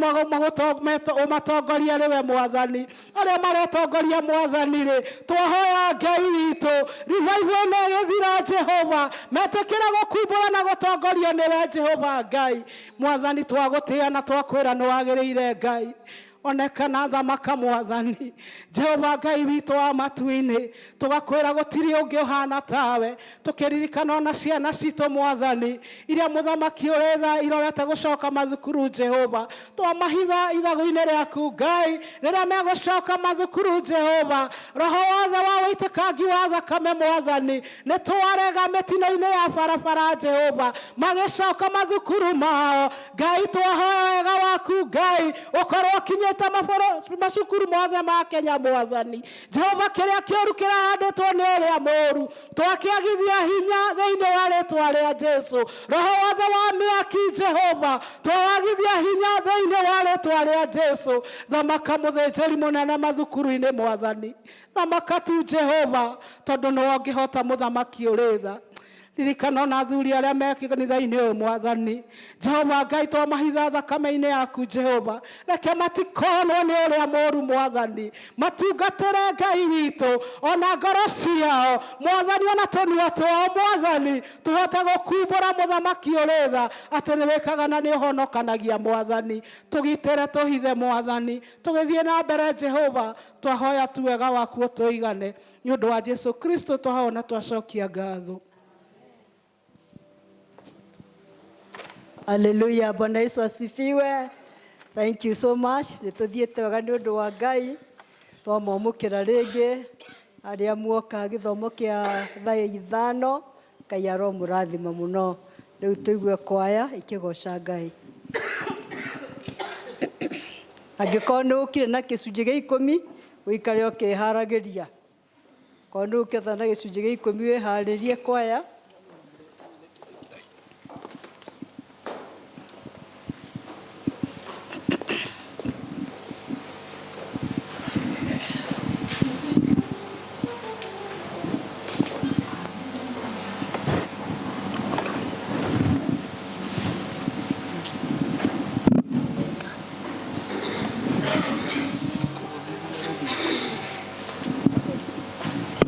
ũmatongorie rĩwe mwathani. Arĩa maretongoria mwathani rĩ, twahoya Ngai witũ revival ĩno ĩgĩthira Jehova metĩkĩra gũkumbũra na gũtongorio nĩwe Jehova Ngai. Mwathani twagũtĩĩa na twakwĩra nĩ wagĩrĩire Ngai. Onekana thamaka mwathani Jehova Ngai witũ wa matu-inĩ tũgakwĩra gũtirĩ ũngĩ ũhana tawe. Tũkĩririkana ona ciana citũ mwathani iria mũthamaki ũrĩ tha irorete gũcoka mathukuru Jehova. Twamahitha ithagu-inĩ rĩaku Ngai rĩrĩa megũcoka mathukuru Jehova. Roho wothe wa ũitĩkangi wa thakame mwathani nĩ twarega mĩtino-inĩ ya barabara Jehova magĩcoka mathukuru mao. Ngai twahoya wega waku Ngai ũkorwo ũkinyĩte Tũhumbĩrĩte macukuru mothe ma Kenya Mwathani. Jehova, kĩrĩa kĩũru kĩrahandĩtwo nĩ ũrĩa mũũru twakĩagithia hinya thĩinĩ wa rĩtwa rĩa Jesu. Roho wothe wa mĩaki, Jehova, twawagithia hinya thĩinĩ wa rĩtwa rĩa Jesu. Thamaka mũthĩnjĩri mũnene mathukuru-inĩ Mwathani, thamaka tu Jehova, tondũ nĩwe ũngĩhota, mũthamaki ũrĩ tha. Ririkana ona athuri arĩa me kanitha-inĩ ũyũ Mwathani. Jehova Ngai, twamahitha thakame-inĩ yaku Jehova, reke matikonwo nĩ ũrĩa mũũru Mwathani, matungatĩre Ngai witũ ona ngoro ciao Mwathani, ona tũnua twao Mwathani, tũhote gũkumbũra, mũthamaki ũrĩ tha, atĩ nĩ wĩkaga na nĩ ũhonokanagia Mwathani. Tũgitĩre, tũhithe Mwathani, tũgĩthiĩ na mbere Jehova. Twahoya tu wega waku ũtũigane, nĩ ũndũ wa Jesu Kristo twahoya na twacokia ngatho. Haleluya, Bwana Yesu asifiwe. Thank you so much. Nĩ tũthiĩte wega nĩ ũndũ wa Ngai. Twamwamũkĩra rĩngĩ arĩa muoka gĩthomo kĩa thaa 5. Ngai aromũrathima mũno. Rĩu tũigue kwaya ikĩgoca Ngai. Angĩkorwo nĩ ũkire na gĩcunjĩ gĩa 10, ũikare ũkĩharagĩria. Korwo nĩ ũkĩte na gĩcunjĩ gĩa 10, wĩharĩrie kwaya.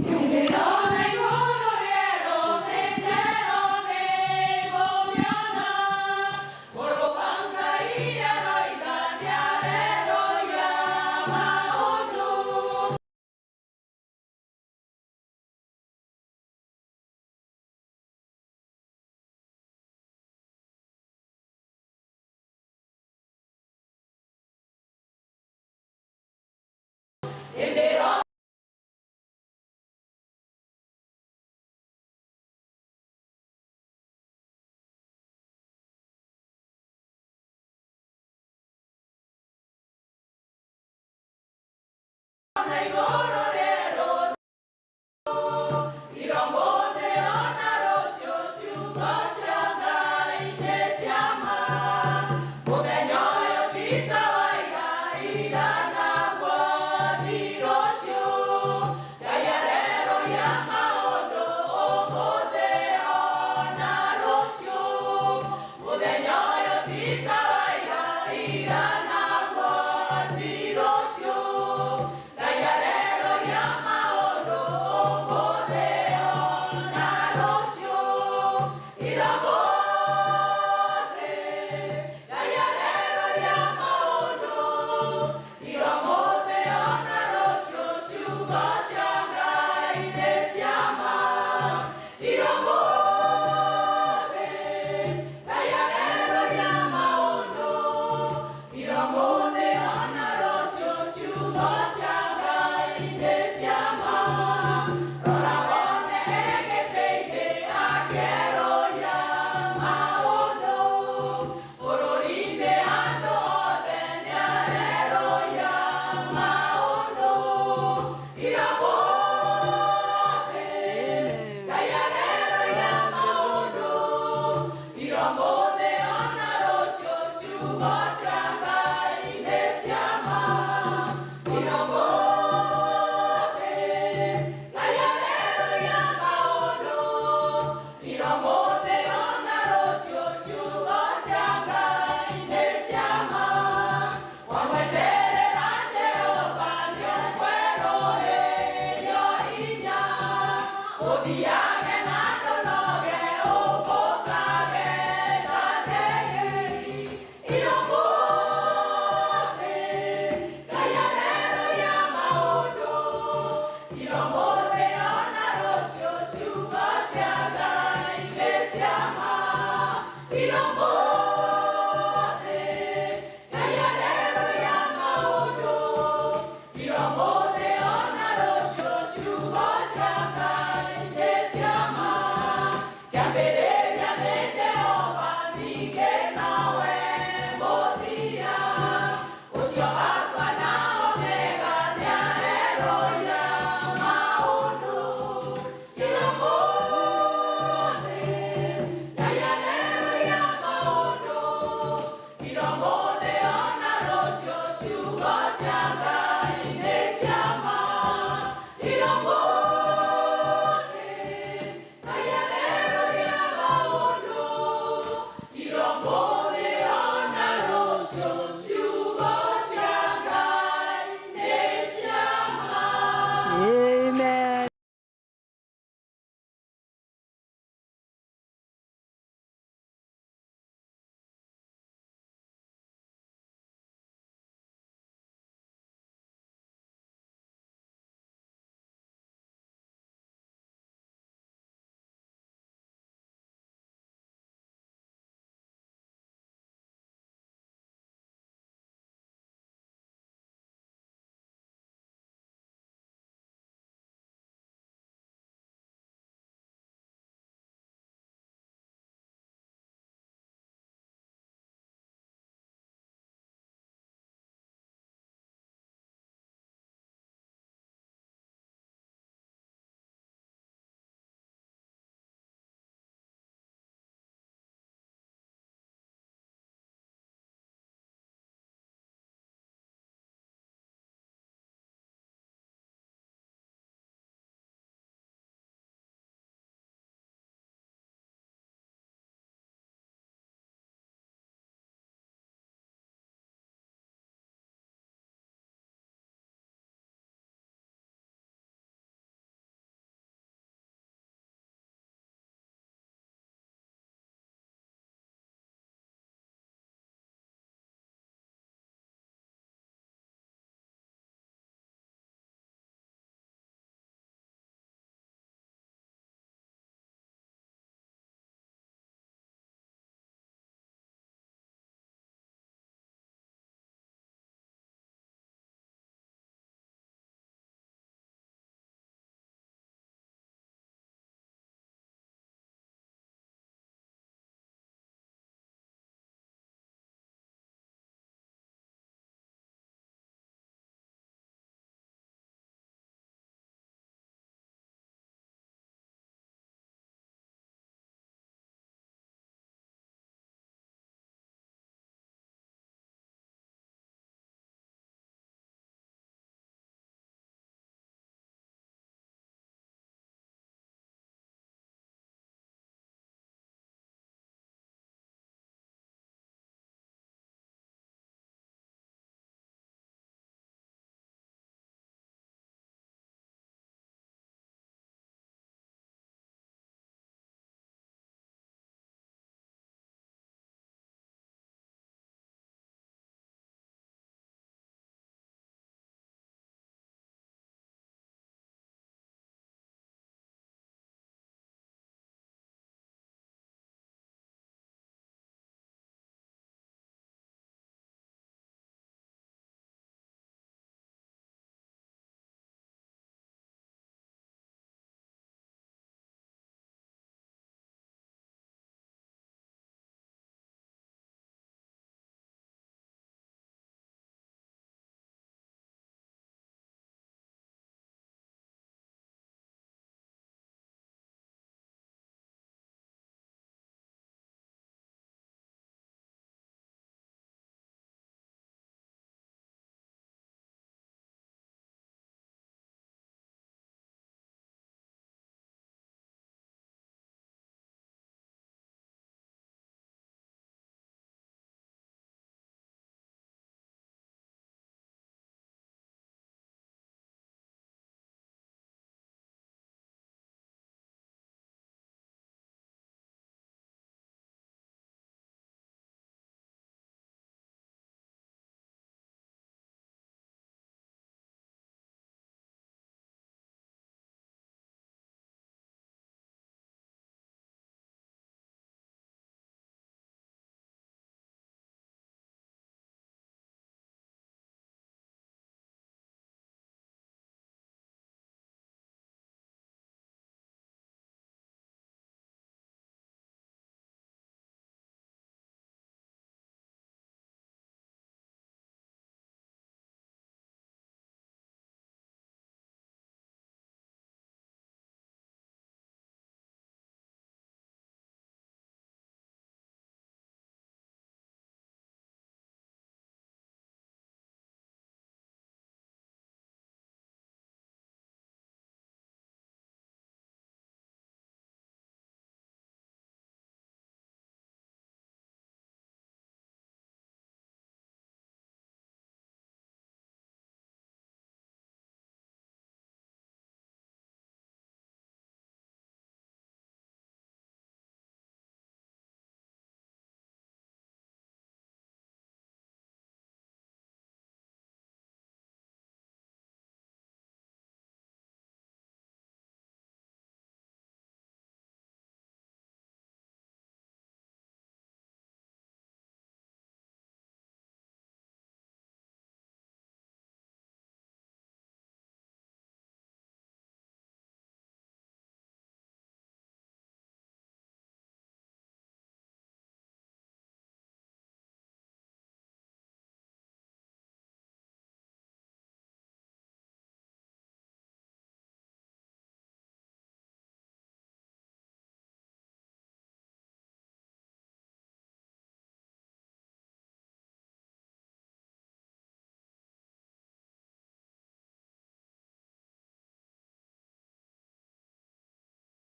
Ndĩrona igũrũ rĩerũ.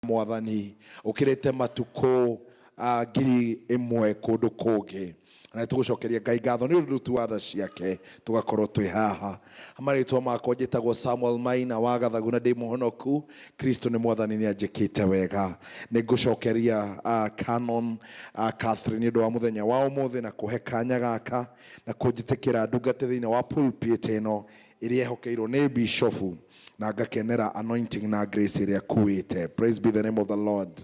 Mwathani ũkĩrĩte matukũ 1,000 kũndũ kũngĩ. Na nĩtũgũcokeria Ngai ngatho nĩ ũndũ tu wa tha ciake tũgakorwo twĩ haha. Marĩtwa makwa njĩtagwo Samuel Maina wa Gathagu na ndĩ mũhonoku. Kristo nĩ Mwathani, nĩ anjĩkĩte wega. Nĩ ngũcokeria Canon Catherine nĩ ũndũ wa mũthenya wa ũmũthĩ na kũhe kanya gaka na kũnjĩtĩkĩra ndungate thĩinĩ wa pulpit ĩno ĩrĩa ĩhokeirwo nĩ bishofu, na ngakenera anointing na grace ĩrĩa kuĩte. Praise be the name of the Lord.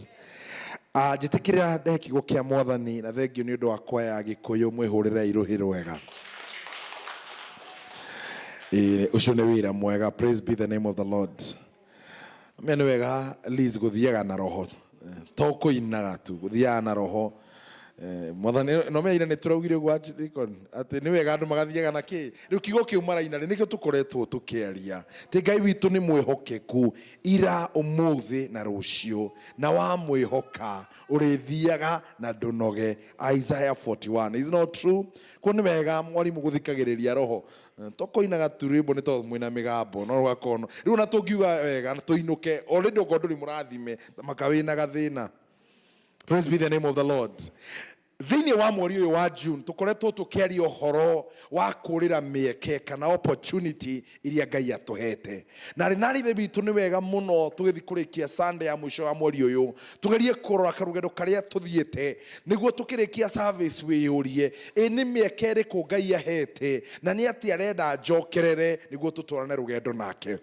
Njĩtĩkĩra ndehe kiugo kĩa Mwathani, na thengio nĩ ũndũ wa kwaya ya Gĩkũyũ, mwĩhũrĩre irũhĩ rwega. Ũcio nĩ wĩra mwega. Praise be the name of the Lord. Menya nĩ wega Liz gũthiaga na roho, to kũinaga tu, gũthiaga na roho. Mwathani no menya ira nĩ tũraugire ũguo Archdeacon, atĩ nĩ wega andũ magathiaga na kĩ rĩu kiugo kĩu maraina rĩ, nĩkĩo tũkoretwo tũkĩaria atĩ Ngai witũ nĩ mwĩhokeku ira, ũmũthĩ na rũciũ, na wamwĩhoka ũrĩthiaga na ndũnoge. Isaiah 41 is not true? Kuo nĩ wega mwarimũ gũthikagĩrĩria roho, to kũinaga tu rwĩmbo nĩ tondũ mwĩna mĩgambo, no rũgakorwo rĩu ona tũngiuga wega tũinũke already okorwo ndũrĩ mũrathime maka wĩna gathĩna. Praise be the name of the Lord. Thĩinĩ wa mweri ũyũ wa June tũkoretwo tũkĩaria ũhoro wa kũrĩra mĩeke kana opportunity iria Ngai atũhete. Na rĩ narĩ ithe witũ, nĩ wega mũno tũgĩthiĩ kũrĩkia Sunday ya mũico wa mweri ũyũ tũgerie kũrora karũgendo karĩa tũthiĩte, nĩguo tũkĩrĩkia service wĩyũrie, ĩ nĩ mĩeke ĩrĩkũ Ngai ahete na nĩ atĩa arenda njokerere nĩguo tũtwarane rũgendo nake.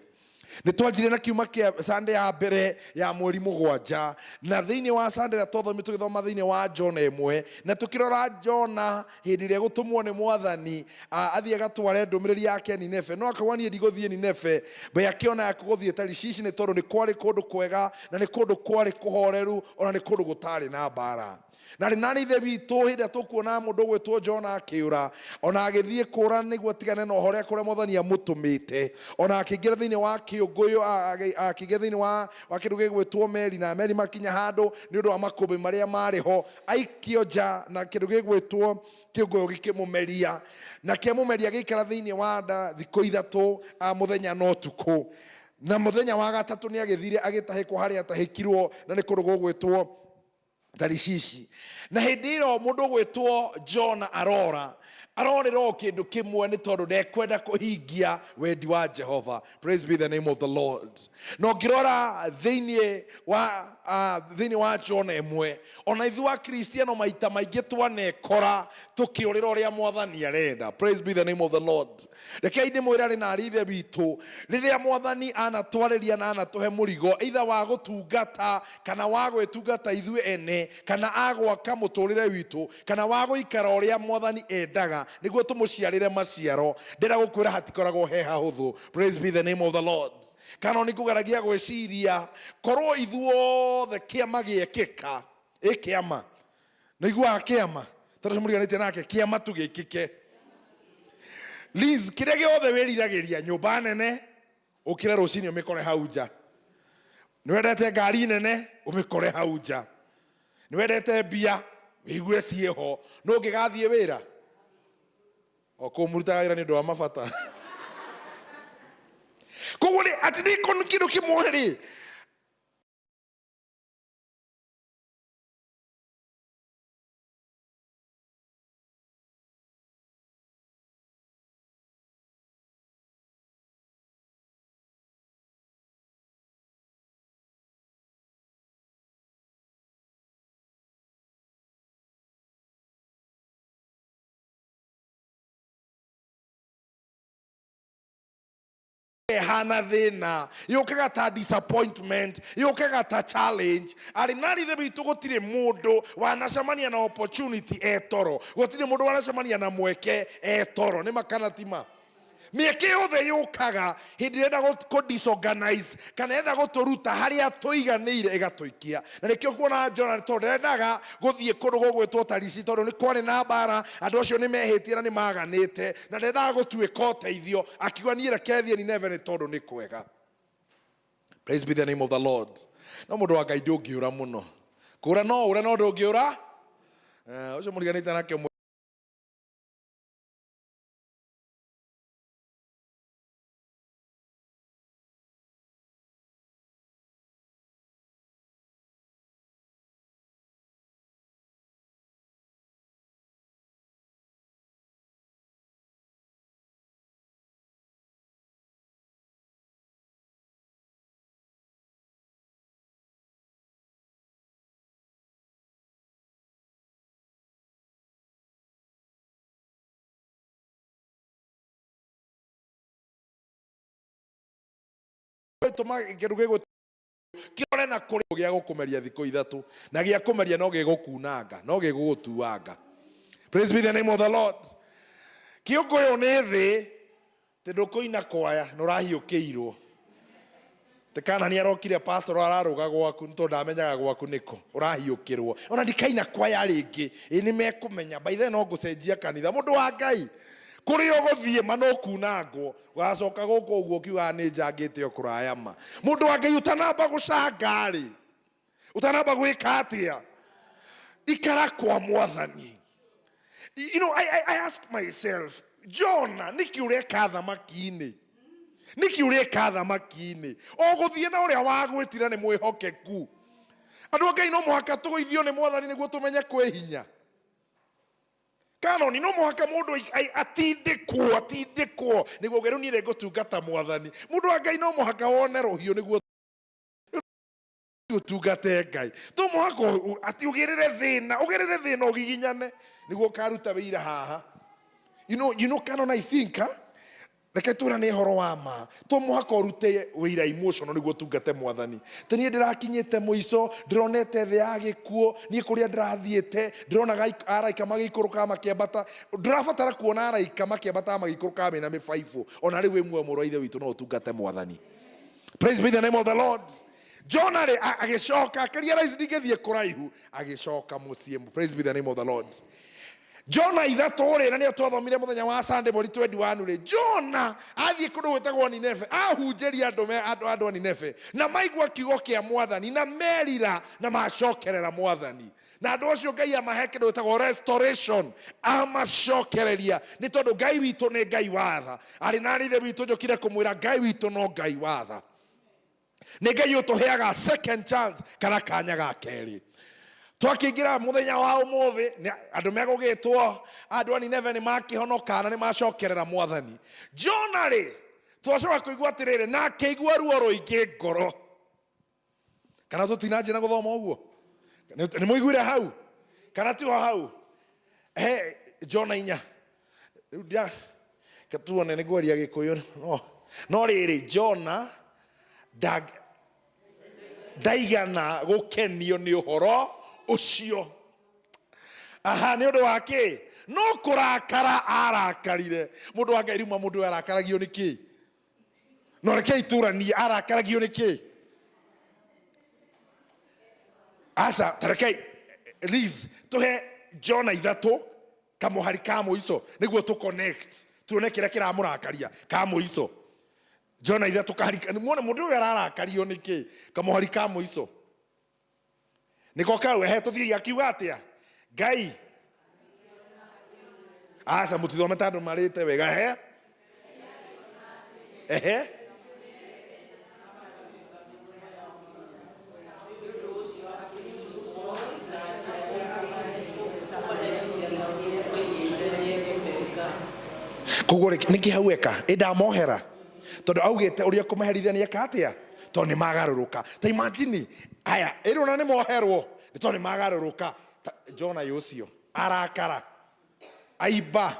Nĩ twanjirie na kiuma kĩa Sunday ya mbere ya mweri 7, na thĩinĩ wa Sunday ĩrĩa twathomire tũgĩthoma thĩinĩ wa Jona 1, na tũkĩrora Jona hĩndĩ ĩrĩa gũtũmwo nĩ Mwathani athiĩ agatware ndũmĩrĩri yake Nineve, no akauga niĩ ndigũthiĩ Nineve, we akĩona ya gũthiĩ Tarishishi nĩ tondũ nĩ kwarĩ kũndũ kwega na nĩ kũndũ kwarĩ kũhoreru, ona nĩ kũndũ gũtarĩ na mbara. Na rĩ narĩ ithe witũ, hĩndĩ ĩrĩa tũkuona mũndũ ũgwĩtwo Jona akĩũra, ona agĩthiĩ kũra nĩguo atigane na ũhoro kũrĩa Mwathani amũtũmĩte, ona akĩingĩra thĩinĩ wa kĩũngũyũ, akĩingĩra thĩinĩ wa kĩndũ gĩgwĩtwo meri, na meri makinya handũ nĩ ũndũ wa makũmbĩ marĩa marĩ ho, aikio nja na kĩndũ gĩgwĩtwo kĩũngũyũ gĩkĩmũmeria, na kĩamũmeria gĩikara thĩinĩ wa nda thikũ 3, mũthenya na ũtukũ. Na mũthenya wa gatatũ nĩ agĩthire agĩtahĩkwo harĩa atahĩkirwo, na nĩ kũndũ gũgwĩtwo Tarishishi. Na hĩndĩ ĩyo mũndũ ũgwĩtwo Jona arora, arorĩra o kĩndũ kĩmwe nĩ tondũ ndekwenda kũhingia wendi wa Jehova. Praise be the name of the Lord. Na ũngĩrora thĩinĩ wa Jona 1, ona ithuĩ Akristiano maita maingĩ twanekora tũkĩũrĩra ũrĩa Mwathani arenda. Praise be the name of the Lord. Rekei ndĩmwĩre arĩ na arĩ ithe witũ, rĩrĩa Mwathani anatwarĩria na anatũhe mũrigo either wa gũtungata kana wa gwĩtungata ithuĩ ene, kana agwaka mũtũrĩre witũ, kana wa gũikara ũrĩa Mwathani endaga nĩguo tũmũciarĩre maciaro, ndĩrenda gũkwĩra hatikoragwo he hahũthũ. Praise be the name of the Lord. Kana nĩ ngũgeragia gwĩciria korwo ithuothe kĩama gĩekĩka, ĩ kĩama nĩ iguaga kĩama tondũ mũriganĩtie nake, kĩama tu gĩkĩke. Liz, kĩrĩa gĩothe wĩriragĩria, nyũmba nene, ũkĩre rũcinĩ ũmĩkore hau nja. Nĩ wendete ngari nene, ũmĩkore hau nja. Nĩ wendete mbia, wĩigue ciĩho. No ũngĩgathiĩ wĩra, o kũu mũrutaga wĩra nĩ ũndũ wa mabata. Koguo nĩ atĩ nĩ kĩndũ kĩmwe rĩ, hana thĩna, yũkaga ta disappointment, yũkaga ta challenge. Arĩ narĩ ithe witũ, gũtirĩ mũndũ wanacemania na opportunity etoro, gũtirĩ mũndũ wanacemania na mweke etoro. Nĩ makana tima mĩeke yothe yũkaga hĩndĩ ĩrĩa ĩrenda kũ disorganize kana ĩrenda gũtũruta harĩa tũiganĩire ĩgatũikia. Na nĩkĩo kuona Jona, tondũ ndendaga gũthiĩ kũndũ gũgwĩtwo Tarishi tondũ nĩ kwarĩ na mbara, andũ acio nĩ mehĩtie na nĩ maganĩte, na ndendaga gũtuĩka ũteithio, akiuga niĩ reke thiĩ Nineve nĩ tondũ nĩ kwega. Praise be the name of the Lord. No mũndũ wa Ngai, ndũngĩũra mũno, kũra no ũre, no ndũngĩũra. Ũcio mũriganĩte nake. Gĩgũtũma kĩndũ gĩgũ kĩore na kũrĩ gĩa gũkũmeria thikũ 3 na gĩa kũmeria no gĩgũkunanga, no gĩgũgũtuanga. Praise be the name of the Lord. Kĩũngũyũ nĩ thĩ tĩ ndũkũina kwaya nĩ ũrahiũkĩirwo. Tĩ kana nĩ arokire pastor ararũga gwaku nĩ tondũ ndamenyaga gwaku nĩkũ ũrahiũkĩrwo. Ona ndikaina kwaya rĩngĩ, ĩ nĩ mekũmenya. By then no ngũcenjia kanitha. Mũndũ wa Ngai kũrĩa ũgũthiĩ ma no kunangwo, ũgacoka gũkũ ũguo ũkiugaga nĩ njangĩte o kũraya ma. Mũndũ wa Ngai ũtanamba gũcanga rĩ, ũtanamba gwĩka atĩa, ikara kwa Mwathani. You know, I ask myself, Jonah, nĩkĩ ũreka thamaki-inĩ? Nĩkĩ ũreka thamaki-inĩ? O gũthiĩ na ũrĩa wagwĩtira nĩ mwĩhokeku. Andũ a Ngai no mũhaka tũgũithio nĩ Mwathani nĩguo tũmenye kwĩ hinya. Kanoni no mũhaka mũndũ atindĩkwo, atindĩkwo nĩguo ũge rĩu niĩ nĩngũtungata Mwathani. Mũndũ wa Ngai no mũhaka wone rũhiũ nĩguo ũtungate Ngai. To mũhaka atĩ ũgĩrĩre thĩna, ũgĩrĩre thĩna ũgiginyane nĩguo ũkaruta wĩira haha. You know, Canon, I think, huh? Reke twĩrane ũhoro wa ma. To mũhaka ũrute wĩira emotional nĩguo ũtungate Mwathani. Te niĩ ndĩrakinyĩte mũico, ndĩronete thĩ ya gĩkuũ, niĩ kũrĩa ndĩrathiĩte, ndĩronaga araika magĩikũrũka makĩambata. Ndũrabatara kuona araika makĩambata magĩikũrũka mena mĩbaibũ. Ona rĩu wĩ muoyo mũrũ wa Ithe witũ no ũtungate Mwathani. Praise be the name of the Lord. Jonah rĩ, agĩcoka, akĩrealize ndingĩthiĩ kũraihu, agĩcoka mũciĩ. Praise be the name of the Lord. Jonah 3 rĩ, na nĩyo twathomire mũthenya wa Sunday mweri 21 rĩ, Jonah athiĩ kũndũ gwĩtagwo Nineve, ahunjĩria andũ a Nineve, na maigua kiugo kĩa Mwathani, na merira, na macokerera Mwathani. Na andũ acio Ngai amahe kĩndũ gĩtagwo restoration, amacokereria, nĩ tondũ Ngai witũ nĩ Ngai wa tha. Arĩ na Ithe witũ njũkire kũmwĩra Ngai witũ no Ngai wa tha. Nĩ Ngai ũtũheaga second chance kana kanya ga kerĩ. Twakĩingĩra mũthenya wa ũmũthĩ, andũ megũgĩtwo, andũ a Nineve nĩ makĩhonoka na nĩ macokerera Mwathani. Jonah rĩ, twacoka kũigua atĩrĩrĩ, na akĩigua ruo rũingĩ ngoro. Kana tũtinanjia na gũthoma ũguo? Nĩ mũiguire hau? Kana tiho hau? He, Jonah 4. Rĩu ndia, reke tuone nĩ ngwaria Gĩkũyũ. No, no rĩrĩ, Jonah ndaigana gũkenio nĩ ũhoro ũcio. Aha, nĩ ũndũ wa kĩ? No kũrakara arakarire. Mũndũ wa Ngai, rĩu ma mũndũ ũyũ arakaragio nĩ kĩ? No reke itũranie, arakaragio nĩ kĩ? Aca, ta rekei, Liz, tũhe Jonah 3 kamũhari ka mũico nĩguo tũ connect, tuone kĩrĩa kĩramũrakaria ka mũico. Jonah 3 kahari, muone mũndũ ũyũ ararakario nĩ kĩ? Kamũhari ka mũico. Nĩko kau, ehe, tũthiĩ akiuga atĩa? Ngai. Aca, mũtithome ta andũ marĩte wega, ehe. Ehe. Koguo rĩ, nĩkĩ hau eka? Ĩ ndamohera. Tondũ augĩte ũrĩa kũmaherithia nĩ eka atĩa? Tondũ nĩ magarũrũka. Ta imagine, aya, ĩrĩ ona nĩ moherwo, nĩ tondũ nĩ magarũrũka. Ta, Jonah yũ ũcio, arakara. Aimba.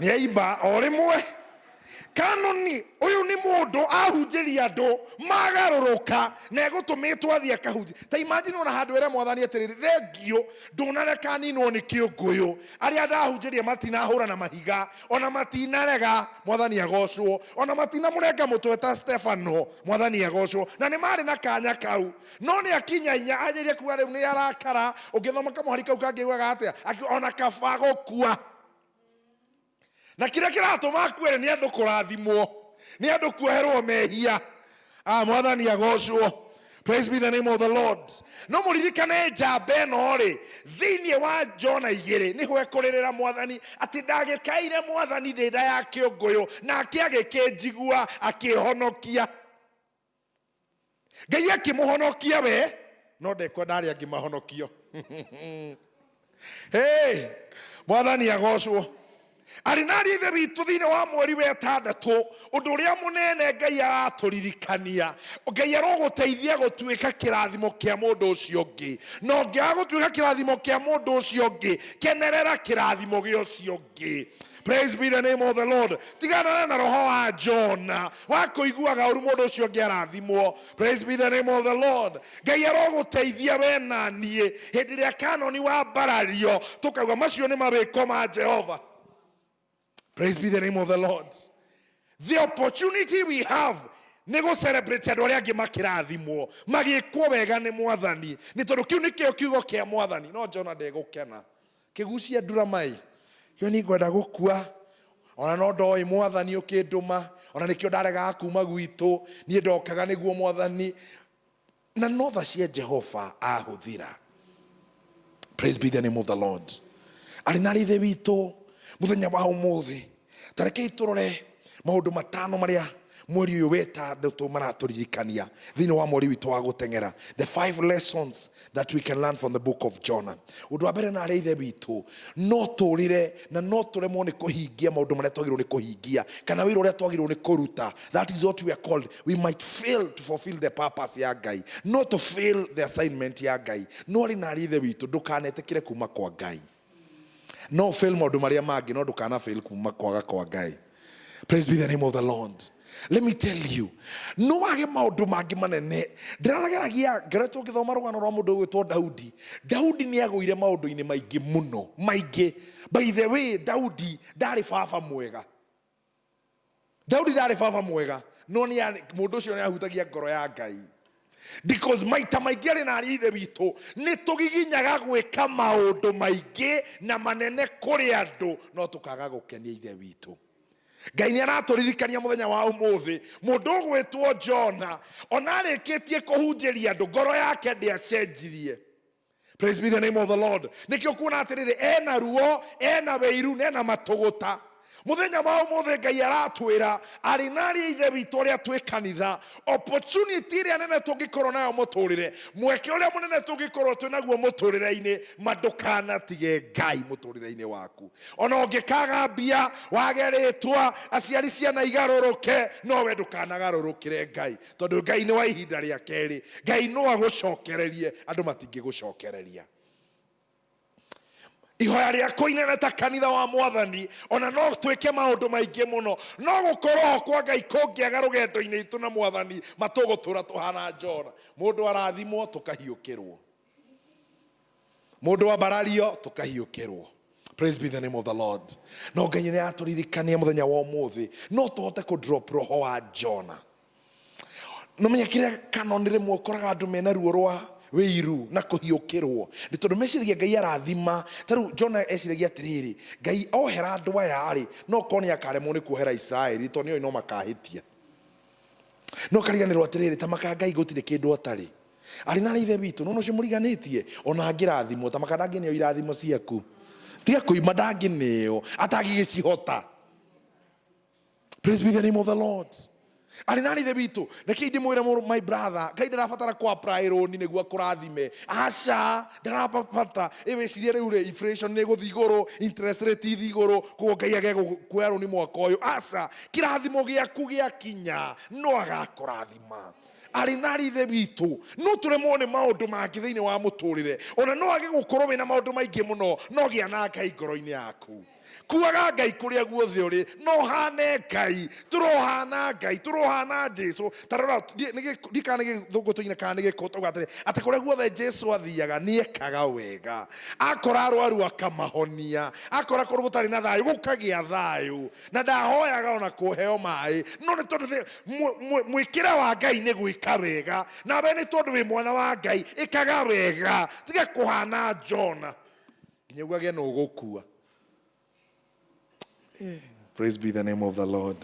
Nĩ aimba o rĩmwe. Kanoni, ũyũ nĩ mũndũ ahunjĩria andũ magarũrũka na egũtũmĩtwo athiĩ akahunjie. Ta imagine ona handũ ere Mwathani atĩrĩrĩ, thengio, ndũnareka ninwo nĩ kĩũngũyũ. Arĩa ndahunjĩria matinahũra na mahiga, ona matinarega, Mwathani agocwo. Ona matinamũrenga mũtwe ta Stefano, Mwathani agocwo. Na nĩ marĩ na kanya kau. No nĩ akinya inya, anjĩrĩrie kuga rĩu nĩ arakara. Ũngĩthoma kamũhari kau kangĩ ugaga atĩa? Akiuga, ona kaba gũkua. Na kĩrĩa kĩratũma akue nĩ andũ kũrathimwo, nĩ andũ kuoherwo mehia. Mwathani agocwo. Praise be the name of the Lord. No mũririkane njamba ĩno rĩ, thĩinĩ wa Jonah 2 nĩho ekũrĩrĩra Mwathani atĩ ndagĩkaire Mwathani ndĩ nda ya kĩũngũyũ, nake agĩkĩnjigua akĩhonokia. Ngai akĩmũhonokia we, no ndekwenda arĩa angĩ mahonokio. Hey, Mwathani agocwo. Arĩ na ariũ a Ithe witũ thĩinĩ wa mweri wa ĩtandatũ, ũndũ ũrĩa mũnene Ngai aratũririkania, Ngai arogũteithia gũtuĩka kĩrathimo kĩa mũndũ ũcio ũngĩ. Na ũngĩaga gũtuĩka kĩrathimo kĩa mũndũ ũcio ũngĩ, kenerera kĩrathimo gĩa ũcio ũngĩ. Praise be the name of the Lord. Tigana na roho wa Jona wa kũiguaga ũru mũndũ ũcio ũngĩ arathimwo. Praise be the name of the Lord. Ngai arogũteithia we na niĩ hĩndĩ ĩrĩa kanoni wambarario tũkauga macio nĩ mawĩko ma Jehova. Praise be the name of the Lord. The opportunity we have nĩ gũ celebrate andũ arĩa angĩ makĩrathimwo, magĩkwo wega nĩ Mwathani, nĩ tondũ kĩu nĩkĩo kiugo kĩa Mwathani. No Jona ndegũkena, kĩgucia nduramai kĩo nĩ ngwenda gũkua, ona no ndoĩ Mwathani ũkĩndũma, ona nĩkĩo ndaregaga kuma gwitũ, niĩ ndokaga nĩguo Mwathani, na no tha cia Jehova ahũthĩra. Praise be the name of the Lord. Arĩ na ithe witũ mũthenya wa ũmũthĩ, ta rekei tũrore maũndũ matano marĩa mweri ũyũ wetandatũ maratũririkania thĩinĩ wa mweri witũ wa gũteng'era. The 5 lessons that we can learn from the book of Jonah. Ũndũ wa mbere na arĩa ithe witũ, no tũrĩre na no tũremwo nĩ kũhingia maũndũ marĩa twagĩrĩirwo nĩ kũhingia, kana wĩra ũrĩa twagĩrĩirwo nĩ kũruta. That is what we are called. We might fail to fulfill the purpose ya Ngai, not to fail the assignment ya Ngai. No arĩ na arĩa ithe witũ, ndũkanetĩkĩre kuma kwa Ngai. No fail maũndũ marĩa mangĩ, no ndũkana fail kuma kwaga kwa Ngai. Praise be the name of the Lord. Let me tell you, no wage maũndũ mangĩ manene. Ndĩrarageragia ngoretwo ngĩthoma rũgano rwa mũndũ ũgwĩtwo Daudi. Daudi nĩ agũire maũndũ-inĩ maingĩ mũno, maingĩ. By the way, Daudi ndarĩ baba mwega. Daudi ndarĩ baba mwega, no nĩ mũndũ ũcio nĩ ahutagia ngoro ya Ngai. Because maita maingĩ arĩ na arĩa ithe witũ, nĩ tũgiginyaga gwĩka maũndũ maingĩ na manene kũrĩ andũ, no tũkaga gũkenia ithe witũ. Ngai nĩ aratũririkania mũthenya wa ũmũthĩ, mũndũ ũgwĩtwo Jona, ona arĩkĩtie kũhunjĩria andũ, ngoro yake ndĩacenjirie. Praise be the name of the Lord. Nĩkĩo kuona atĩrĩrĩ, ena ruo, ena wĩiru, na ena matũgũta. Mũthenya wa ũmũthĩ Ngai aratwĩra, arĩ na arĩa ithe witũ arĩa twĩ kanitha, opportunity ĩrĩa nene tũngĩkorwo nayo mũtũrĩre, mweke ũrĩa mũnene tũngĩkorwo twĩ naguo mũtũrĩre-inĩ, ma ndũkanatige Ngai mũtũrĩre-inĩ waku. Ona ũngĩkaga mbia, wage rĩtwa, aciari ciana igarũrũke, no we ndũkanagarũrũkĩre Ngai, tondũ Ngai nĩ wa ihinda rĩa kerĩ. Ngai no agũcokererie, andũ matingĩgũcokereria. Ihoya rĩakwa inene ta kanitha wa Mwathani, ona no twĩke maũndũ maingĩ mũno, no gũkorwo ho kwa Ngai kũngĩaga rũgendo-inĩ rwitũ na Mwathani, matũgũtũra tũhana Jona. Mũndũ arathimwo tũkahiũkĩrwo, mũndũ ambarario tũkahiũkĩrwo. Praise be the name of the Lord. No Ngai nĩ atũririkania mũthenya wa ũmũthĩ, no tũhote kũ drop roho wa Jona. No menya kĩrĩa kanoni rĩmwe ũkoraga andũ mena ruo rwa wĩiru na kũhiũkĩrwo, nĩ tondũ meciragia Ngai arathima. Ta rĩu Jona eciragia atĩrĩrĩ, Ngai ohera andũ aya rĩ, no korwo nĩ akaremwo nĩ kuohera Israeli, tondũ nĩoĩ no makahĩtia. No kariganĩrwo atĩrĩrĩ, ta maka Ngai gũtirĩ kĩndũ atarĩ. Arĩ na ithe witũ, no ũcio mũriganĩtie, ona angĩrathimwo, ta maka ndangĩneo irathimo ciaku. Tiga kũima ndangĩneo, atangĩgĩcihota. Praise be the name of the Lord. Arĩ na ithe witũ, reke ndĩmwĩre mũrũ, my brother, Ngai ndarabatara kũ apply loan nĩguo akũrathime. Aca, ndarabata. Ĩ wĩcirie rĩu rĩ, inflation nĩ ĩgũthiĩ igũrũ, interest rate ithiĩ igũrũ, koguo Ngai age kuoya rũni mwaka ũyũ. Aca, kĩrathimo gĩaku gĩakinya, no agakũrathima. Arĩ na ithe witũ, no tũremwo nĩ maũndũ mangĩ thĩinĩ wa mũtũrĩre, ona no age gũkorwo wĩna maũndũ maingĩ mũno, no gĩa na Ngai ngoro-inĩ yaku. Kuaga Ngai kũrĩa guothe ũrĩ, no hane Ngai, tũrohana Ngai, tũrohana Jesu. Ta rora, ndikana nĩ gĩthũngũ tũine kana nĩ gĩkũyũ, tauga atĩrĩ, atĩ kũrĩa guothe Jesu athiaga nĩekaga wega. Akora arwaru akamahonia, akora kũndũ gũtarĩ na thayũ gũkagĩa thayũ, na ndahoyaga ona kũheo maĩ, no nĩ tondũ mwĩkĩre wa Ngai nĩ gwĩka wega, nawe nĩ tondũ wĩ mwana wa Ngai, ĩkaga wega, tiga kũhana Jona nginya ugage no ũgũkua. Praise be the name of the Lord.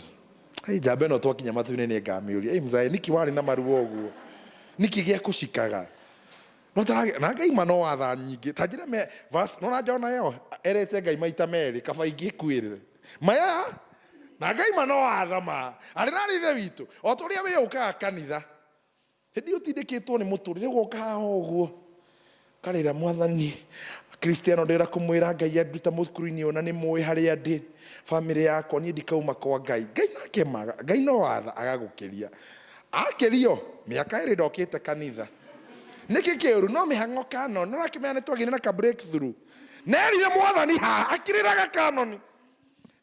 Hey, njamba ĩno twakinya matu-inĩ nĩ ngamĩũria. Hey, mzae, niki warĩ na maruo ũguo? Niki gĩa kũcikaga? No tarage, na Ngai ma no watha nyingĩ. Ta njĩra me, verse, no na Jona ĩyo, erete Ngai maita merĩ, kaba ingĩkuĩre. Maya, na Ngai ma no watha ma. Arĩ na ithe witũ, o ta ũrĩa we ũkaga kanitha. Hĩndĩ ĩyo ũtindĩkĩtwo nĩ mũtũrĩre, ũgoka haha ũguo. Karĩra Mwathani, Kristiano ndĩra kũmwĩra Ngai anduta mũkuru-inĩ ũyũ na nĩ mũĩ harĩa ndĩ, bamĩrĩ yakwa, niĩ ndikauma kwa Ngai. Ngai nake maga, Ngai no watha agagũkĩria. Akĩrio, mĩaka ĩrĩ ndokĩte kanitha. Nĩkĩ kĩũru? No mĩhang'o kanoni. No rakĩmenya nĩ twagĩire na ka breakthrough. Nerire Mwathani haha, akĩrĩraga kanoni.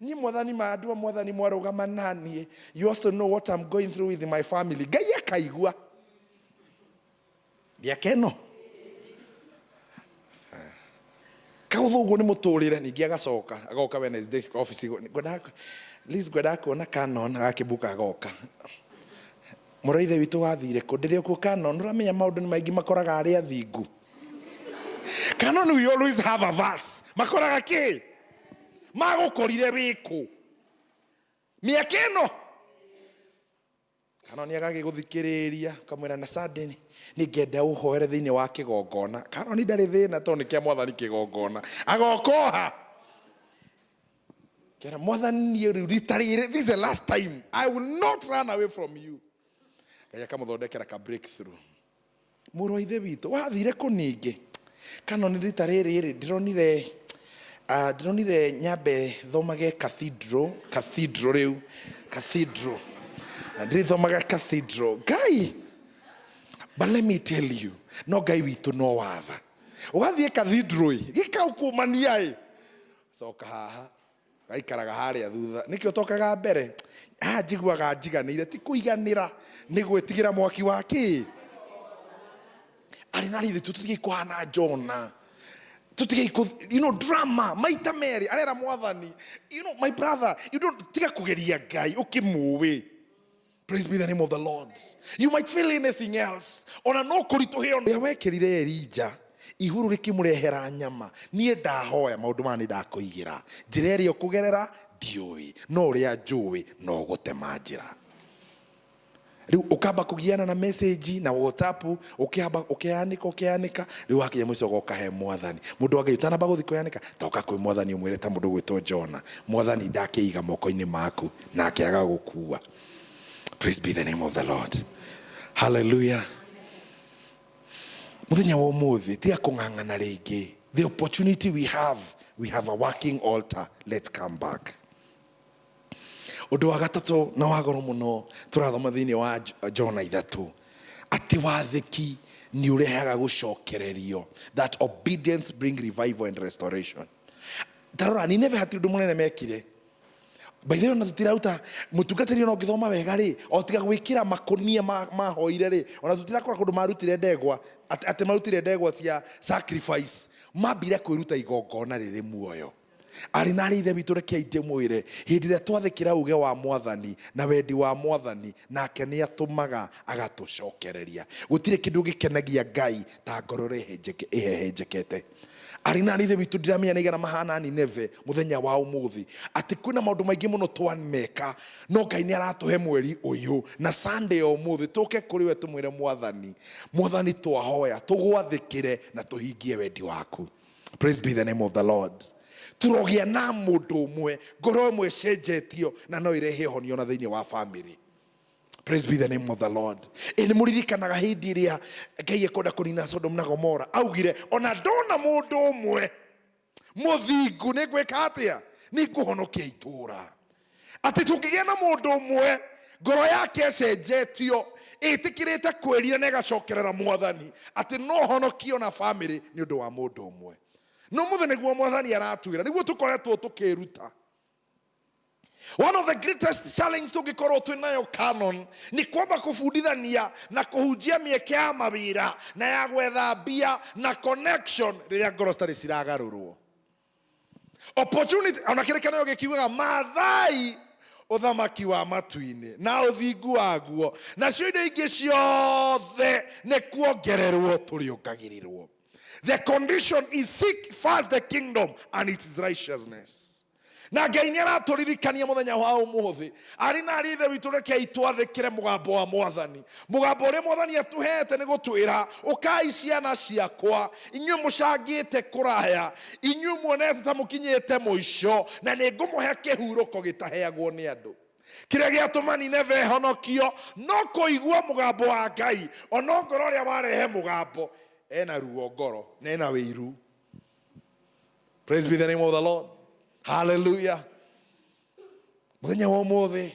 Niĩ mwathani ma andũ a mwathani mwarũgama naniĩ. You also know what I'm going through with my family. Ngai akaigua. Mĩaka ĩno. Kaũthũ ũguo nĩ mũtũrĩre ningĩ agacoka agoka Wednesday office ngwendaga Liz ngwendaga kuona Canon agakĩbuka agoka. Mũrũ wa ithe witũ wathire kũ? Ndĩrĩ o kuo Canon ũramenya maũndũ nĩ maingĩ makoraga arĩa athingu. Canon we always have a verse. Makoraga kĩ? Magũkorire wĩkũ? Mĩaka ĩno? Canon agagĩgũthikĩrĩria ũkamwĩra na Sunday nĩngenda ũhoere thĩinĩ wa kĩgongona. Canon ndarĩ thĩna tondũ nĩ kĩa mwathani kĩgongona. Agoka oha. Kera mwathani niĩ rĩu rita rĩrĩ this is the last time I will not run away from you. Ngai akamũthondekera ka breakthrough. Mũrũ wa ithe witũ wathire kũ ningĩ? Canon rita rĩrĩ rĩ ndĩronire ndĩronire nyambe thomage cathedral, cathedral rĩu, cathedral. Ndĩrĩthomaga cathedral. Ngai! But let me tell you, no Ngai witũ no watha. Ũgathiĩ cathedral ĩ, gĩkaũkũmania ĩ. Coka haha, gaikaraga harĩa thutha. Nĩkĩ ũtokaga mbere? Haha njiguaga njiganĩire, ti kũiganĩra, nĩ gwĩtigĩra mwaki wa kĩ? Arĩ na riri tũtigei kũhana Jona. Tũtigei kũ, you know, drama, maita merĩ, arera mwathani. You know, my brother, you don't, tiga kũgeria Ngai, ũkĩmũĩ. Praise be the name of the Lord. You might feel anything else. Ona no kũritũhĩo. Ũrĩa wekĩrire Elija ihuru rĩkĩmũrehera nyama. Niĩ ndahoya maũndũ maya nĩ ndakũigĩra. Njĩra ĩrĩa ũkũgerera ndiũĩ, no ũrĩa njũĩ no gũtema njĩra. Rĩu ũkamba kũgiana na message na WhatsApp, ũkĩamba ũkĩanĩka ũkĩanĩka, rĩu wakinya mũico ũgoka he mwathani. Mũndũ wa Ngai ũtanamba gũthiĩ kwĩanĩka, toka kwĩ mwathani ũmwĩre ta mũndũ ũgwĩtwo Jona, mwathani ndakĩiga moko-inĩ maku, nake agagũkua. Praise be the name of the Lord. Hallelujah. Mũthenya wa ũmũthĩ tiga kũng'ang'ana rĩngĩ. The opportunity we have, we have a working altar. Let's come back. Ũndũ wa gatatũ na wa goro mũno tũrathoma thĩinĩ wa Jona ithatũ atĩ wathĩki nĩ ũrehaga gũcokererio, that obedience bring revival and restoration. Tarora Nineve hatirĩ ũndũ mũnene mekire. By the way, ona tũtiraruta mũtungatĩri ona ũngĩthoma wega rĩ, o tiga gwĩkĩra makũnia mahoire rĩ, ona tũtirakora kũndũ marutire ndegwa, atĩ marutire ndegwa cia sacrifice, mambire kwĩruta igongona rĩrĩ muoyo. Arĩ na arĩ ithe witũ rekei ndĩmwĩre, hĩndĩ ĩrĩa twathĩkĩra uge wa mwathani na wendi wa mwathani, nake nĩ atũmaga agatũcokereria. Gũtirĩ kĩndũ gĩkenagia Ngai ta ngoro ĩrĩa ĩhehenjekete. Arĩ na arĩ ithe witũ ndiramenya nĩ aigana mahana Nineve mũthenya wa ũmũthĩ, atĩ kwĩna maũndũ maingĩ mũno twaneka, no Ngai nĩ aratũhe mweri ũyũ na Sunday ya ũmũthĩ tũke kũrĩ we tũmwĩre mwathani, mwathani twahoya tũgwathĩkĩre na tũhingie wendi waku. Praise be the name of the Lord. Tũrogĩa na mũndũ ũmwe ngoro ĩmwe ĩcenjetio na no ĩrehe ũhonio na thĩinĩ wa family. Praise be the name of the Lord. Ĩ nĩ mũririkanaga hĩndĩ ĩrĩa Ngai ekwenda kũnina Sodom na Gomora, augire ona ndona mũndũ ũmwe mũthingu nĩ ngwĩka atĩa? Nĩ ngũhonokia itũũra. Atĩ tũngĩgĩa na mũndũ ũmwe ngoro yake ĩcenjetio, ĩtĩkĩrĩte kwĩrira na ĩgacokerera mwathani, atĩ no honokio na family nĩ ũndũ wa mũndũ ũmwe. No mũthĩ nĩguo mwathani aratwĩra, nĩguo tũkoretwo tũkĩruta. One of the greatest challenge tũngĩkorwo twĩ nayo Canon nĩ kwamba kũbundithania na kũhunjia mĩeke ya mawĩra na ya gwetha mbia na connection rĩrĩa ngoro citarĩ ciragarũrwo. Opportunity, ona kĩrĩkanĩro gĩkiugaga mathai ũthamaki wa matu-inĩ na ũthingu waguo, nacio indo ingĩ ciothe nĩ kuongererwo tũrĩongagĩrĩrwo. The condition is seek first the kingdom and its righteousness. Na Ngai nĩ aratũririkania mũthenya wa ũmũthĩ, arĩ na arĩ ithe witũ, rekei twathĩkĩre mũgambo wa mwathani. Mũgambo ũrĩa mwathani atũhete nĩ gũtwĩra, ũkai ciana ciakwa, inyuĩ mũcangĩte kũraya, inyuĩ muonete ta mũkinyĩte mũico, na nĩ ngũmũhe kĩhurũko gĩtaheagwo nĩ andũ. Kĩrĩa gĩatũma Nineve ĩhonokio no kũigua mũgambo wa Ngai, ona ngoro ũrĩa warehe mũgambo ena ruo ngoro na ena wĩiru. Praise be the name of the Lord. Hallelujah. Mũthenya wa ũmũthĩ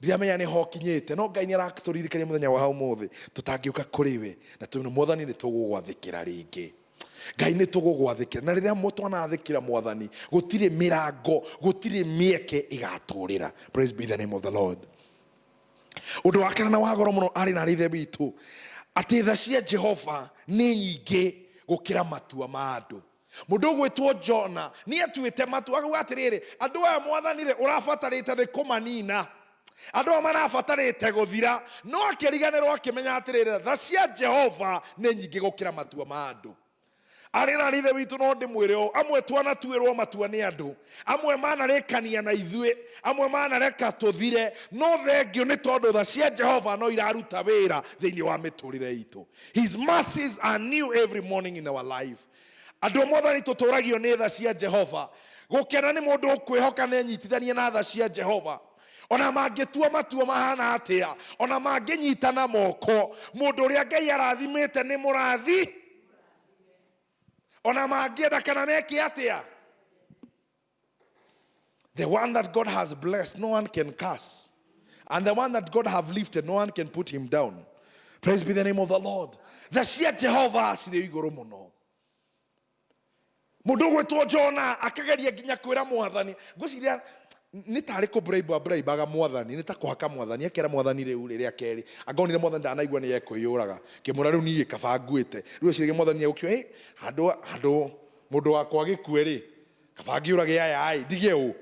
ndiramenya nĩ hokinyĩte, no Ngai nĩ aratũririkania mũthenya wa ũmũthĩ tũtangĩũka kũrĩ we na tũmwĩre mwathani nĩ tũgũgwathĩkĩra rĩngĩ. Ngai nĩ tũgũgwathĩkĩra. Na rĩrĩa twanathĩkĩra Mwathani, gũtirĩ mĩrango, gũtirĩ mĩeke ĩgatũrĩra. Praise be the name of the Lord. Ũndũ wa kerĩ na wa goro mũno arĩ na arĩ ithe witũ, atĩ tha cia Jehova nĩ nyingĩ gũkĩra matua ma andũ. Mũndũ ũgwĩtwo Jona nĩ atuĩte matua, akauga atĩrĩrĩ, andũ aya Mwathani rĩ, ũrabatarĩte nĩ kũmanina, andũ aya marabatarĩte gũthira. No akĩriganĩrwo akĩmenya atĩrĩrĩ, tha cia Jehova nĩ nyingĩ gũkĩra matua ma andũ. Arĩ na ithe witũ, no ndĩmwĩre ũũ, amwe twanatuĩrwo matua nĩ andũ, amwe manarĩkania na ithuĩ, amwe manareka tũthire, no thengio nĩ tondũ tha cia Jehova no iraruta wĩra thĩinĩ wa mĩtũrĩre itũ. His mercies are new every morning in our life. Andũ a Mwathani, tũtũragio nĩ tha cia Jehova. Gũkena nĩ mũndũ ũkwĩhoka na enyitithanie na tha cia Jehova. Ona mangĩtua matua mahana atĩa, ona mangĩnyitana moko, mũndũ ũrĩa Ngai arathimĩte nĩ mũrathi, ona mangĩenda kana meke atĩa. The one that God has blessed, no one can curse. And the one that God have lifted, no one can put him down. Praise be the name of the Lord. Tha cia Jehova cirĩ igũrũ mũno. Mũndũ ũgwĩtwo Jona akageria nginya kwĩra Mwathani, ngwĩciria nĩ tarĩ kũbraibu abraibaga Mwathani, nĩ ta kũhaka Mwathani, akera Mwathani rĩu rĩrĩa kerĩ angonire Mwathani ndanaigua nĩ ekwĩyũraga, kĩmwĩra rĩu niĩ kaba nguĩte. Rĩu eciragia Mwathani egũkiuga, hey, handũ handũ mũndũ wakwa agĩkue rĩ, kaba ngĩũrage aya ĩ, ndige ũ.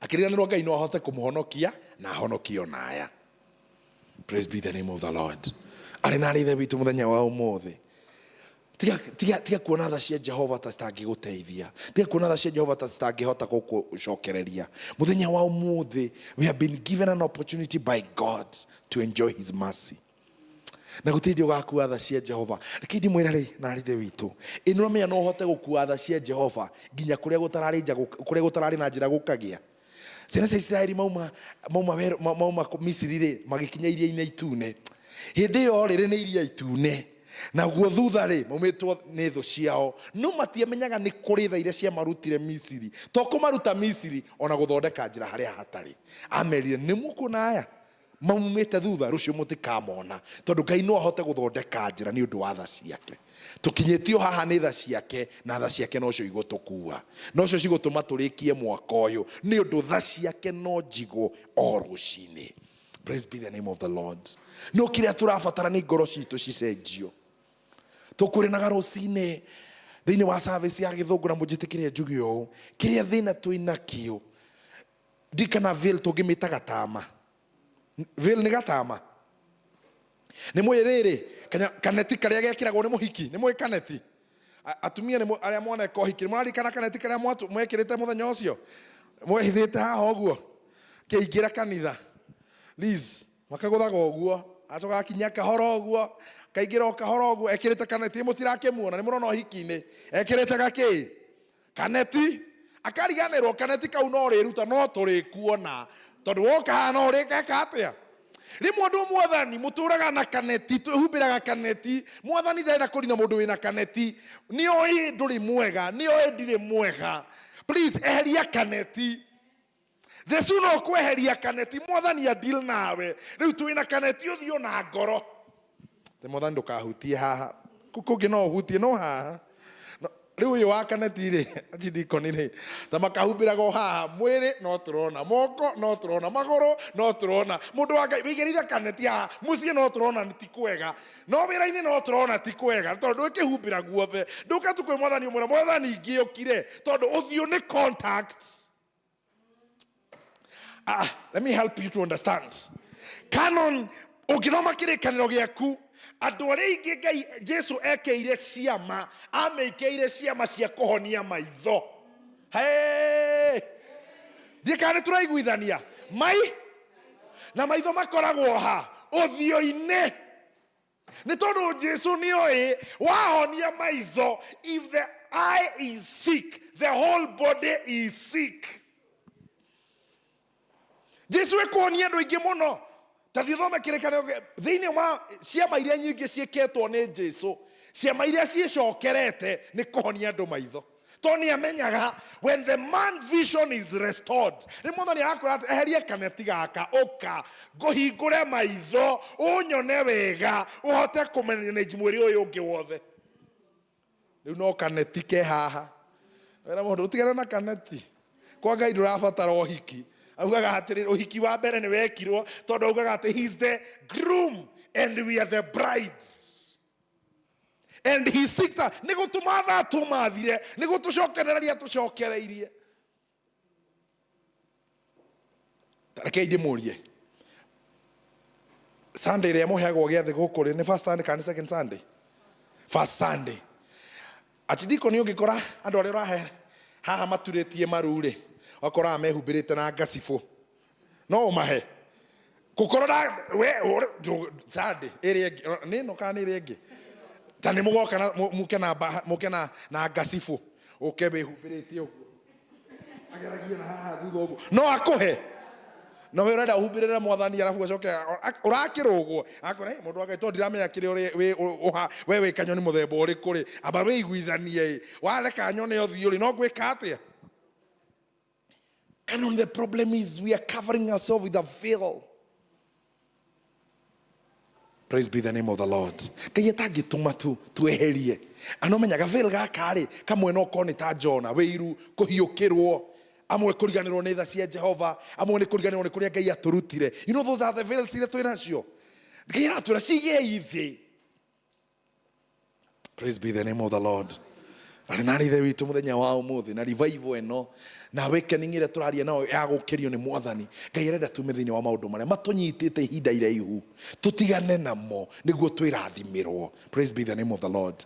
Akĩriganĩrwo Ngai no ahote kũmũhonokia na ahonokie ona aya. Praise be the name of the Lord. Arĩ na arĩ ithe witũ mũthenya wa ũmũthĩ, tiga, tiga, tiga kuona tha cia Jehova ta citangĩgũteithia, tiga kuona tha cia Jehova ta citangĩhota gũkũcokereria. Mũthenya wa ũmũthĩ, we have been given an opportunity by God to enjoy his mercy, na gũtirĩ hĩndĩ ũgakua tha cia Jehova. Reke ndĩmwĩre rĩ, na ithe witũ, ĩ nĩũramenya no ũhote gũkua tha cia Jehova nginya kũrĩa gũtararĩ nja, kũrĩa gũtararĩ na njĩra gũkagĩa. Ciana cia Isiraeli mauma mauma werũ, mauma Misiri rĩ, magĩkinya iria-inĩ itune. Hĩndĩ ĩyo rĩ, nĩ iria itune, naguo thutha rĩ, maumĩtwo nĩ thũ ciao, no matiamenyaga nĩ kũrĩ tha iria ciamarutire Misiri. To kũmaruta Misiri, ona gũthondeka njĩra harĩa hatarĩ. Amerire, nĩ mũkuona aya maumĩte thutha, rũciũ mũtikamona, tondũ Ngai no ahote gũthondeka njĩra nĩ ũndũ wa tha ciake. Tũkinyĩtio haha nĩ tha ciake, na tha ciake nocio igũtũkua, nocio cigũtũma tũrĩkie mwaka ũyũ, nĩ ũndũ tha ciake no njigũ o rũcinĩ. Praise be the name of the Lord. No kĩrĩa tũrabatara nĩ ngoro citũ cicenjio. Tũkũrĩnaga rũcinĩ thĩinĩ wa service ya gĩthũngũ, na mũnjĩtĩkĩre njuge ũũ, kĩrĩa thĩna twĩnakĩo ndikana veil tũngĩmĩta gatama. Veil nĩ gatama, nĩ mwĩ rĩrĩ kaneti karĩa gekĩragwo nĩ mũhiki. Nĩ mwĩ kaneti? Atumia nĩ arĩa mwaneka ũhiki, nĩ mũraririkana kaneti karĩa mwekĩrĩte mũthenya ũcio, mwehithĩte haha ũguo kĩingĩra kanitha? Liz makagũthaga ũguo, acoka akinya kahora ũguo, kaingĩra o kahora ũguo ekĩrĩte kaneti. Mũtirakĩmuona? Nĩ mũrona ũhiki-inĩ ekĩrĩte gakĩ kaneti, akariganĩrwo kaneti kau no rĩruta, no tũrĩkuona tondũ woka haha no ũrĩkeka atĩa. Rĩmwe andũ Mwathani mũtũraga na kaneti, twĩhumbĩraga kaneti. Mwathani ndarenda kũrina mũndũ wĩna kaneti. Nĩ oĩ ndũrĩ mwega, nĩ oĩ ndirĩ mwega. Please eheria kaneti. The sooner ũkweheria kaneti, Mwathani a deal nawe. Rĩu twĩna kaneti ũthiũ na ngoro te Mwathani ndũkahutie haha, kũu kũngĩ no ũhutie, no haha. Rĩu ũyũ wa kaneti rĩ, achidikoni rĩ, ta makahumbĩraga o haha mwĩrĩ, no tũrona moko, no tũrona magũrũ, no tũrona. Mũndũ wa Ngai wĩigĩrĩire kaneti haha mũciĩ, no tũrona ti kwega, no wĩra-inĩ no tũrona ti kwega, tondũ ndũkĩhumbĩra guothe. Ndũka tu kwĩ Mwathani ũmwĩra, Mwathani ngĩũkire, tondũ ũthiũ nĩ contacts. Ah, let me help you to understand. Canon, ũngĩthoma kĩrĩkanĩro gĩaku, andũ arĩa aingĩ Ngai Jesu ekeire ciama, amĩkeire ciama cia kũhonia maitho. Hey! Ndiĩ kana nĩ tũraiguithania. Mai na maitho makoragwo ha? Ũthiũ-inĩ. Nĩ tondũ Jesu nĩ oĩ wahonia maitho, if the eye is sick, the whole body is sick. Jesu ekuonia andũ aingĩ mũno. Ta thiĩ ũthome kĩrĩkanĩro thĩinĩ wa ciama iria nyingĩ ciĩkĩtwo nĩ Jesu, ciama iria ciĩcokerete nĩ kũhonia andũ maitho, tondũ nĩ amenyaga when the man vision is restored, rĩ Mwathani arakwĩra atĩ eheria kaneti gaka, ũka ngũhingũre maitho ũnyone wega, ũhote kũmanage mwĩrĩ ũyũ ũngĩ wothe. Rĩu no kaneti ke haha. Wĩra mũndũ ũtigane na kaneti. Kwa Ngai ndũrabatara ũhiki. Augaga atĩrĩrĩ, ũhiki wa mbere nĩ wekirwo tondũ augaga atĩ he is the groom and we are the brides. And he seeks us. Nĩ gũtũmatha atũmathire, nĩ gũtũcokereria atũcokereirie. Rekei ndĩmũrie. Sunday ĩrĩa mũheagwo gĩathĩ gũkũ rĩ, nĩ first Sunday kana nĩ second Sunday? First Sunday. Archdeacon ũngĩkora andũ arĩa ũrahe haha maturĩtie maru rĩ, ũgakoraga mehumbĩrĩte na ngacibũ. No ũmahe. Gũkorwo na we Sunday ĩrĩa ĩngĩ, nĩ ĩno kana nĩ ĩrĩa ĩngĩ? Ta nĩ mũgoka na mũke na mũke na na ngacibũ, ũke wĩhumbĩrĩte ũguo. Ageragie na haha thutha ũguo. No akũhe. No we ũrenda ũhumbĩrĩre mwathani arabu acoke ũrakĩrũgwo. Akora, "Hey, mũndũ wa Ngai tondũ ndiramenya kĩrĩa ũrĩ wĩ ũha we wĩ kanyoni mũthemba ũrĩkũ rĩ, amba wĩiguithanie ĩ. Wareka nyone ũthiũ rĩ, no ngwĩka atĩa?" Canon, the problem is we are covering ourselves with a veil. Praise be the name of the Lord. Ngai atangĩtũma tu tweherie. Anomenya veil gaka rĩ, kamwe no korwo nĩ ta Jona, wĩiru, kũhiũkĩrwo, amwe kũriganĩrwo nĩ tha cia Jehova, amwe nĩ kũriganĩrwo nĩ kũrĩa Ngai atũrutire. You know those are the veils iria twĩ nacio. Ngai aratwĩra cigei thĩ. Praise be the name of the Lord. Arĩ na ithe witũ mũthenya wa ũmũthĩ na revival ĩno na awakening ĩrĩa tũraria nayo ya gũkĩrio nĩ mwathani. Ngai arenda tume thĩinĩ wa maũndũ marĩa matũnyitĩte ihinda iraihu, tũtigane namo nĩguo twĩrathimĩrwo. Praise be the name of the Lord.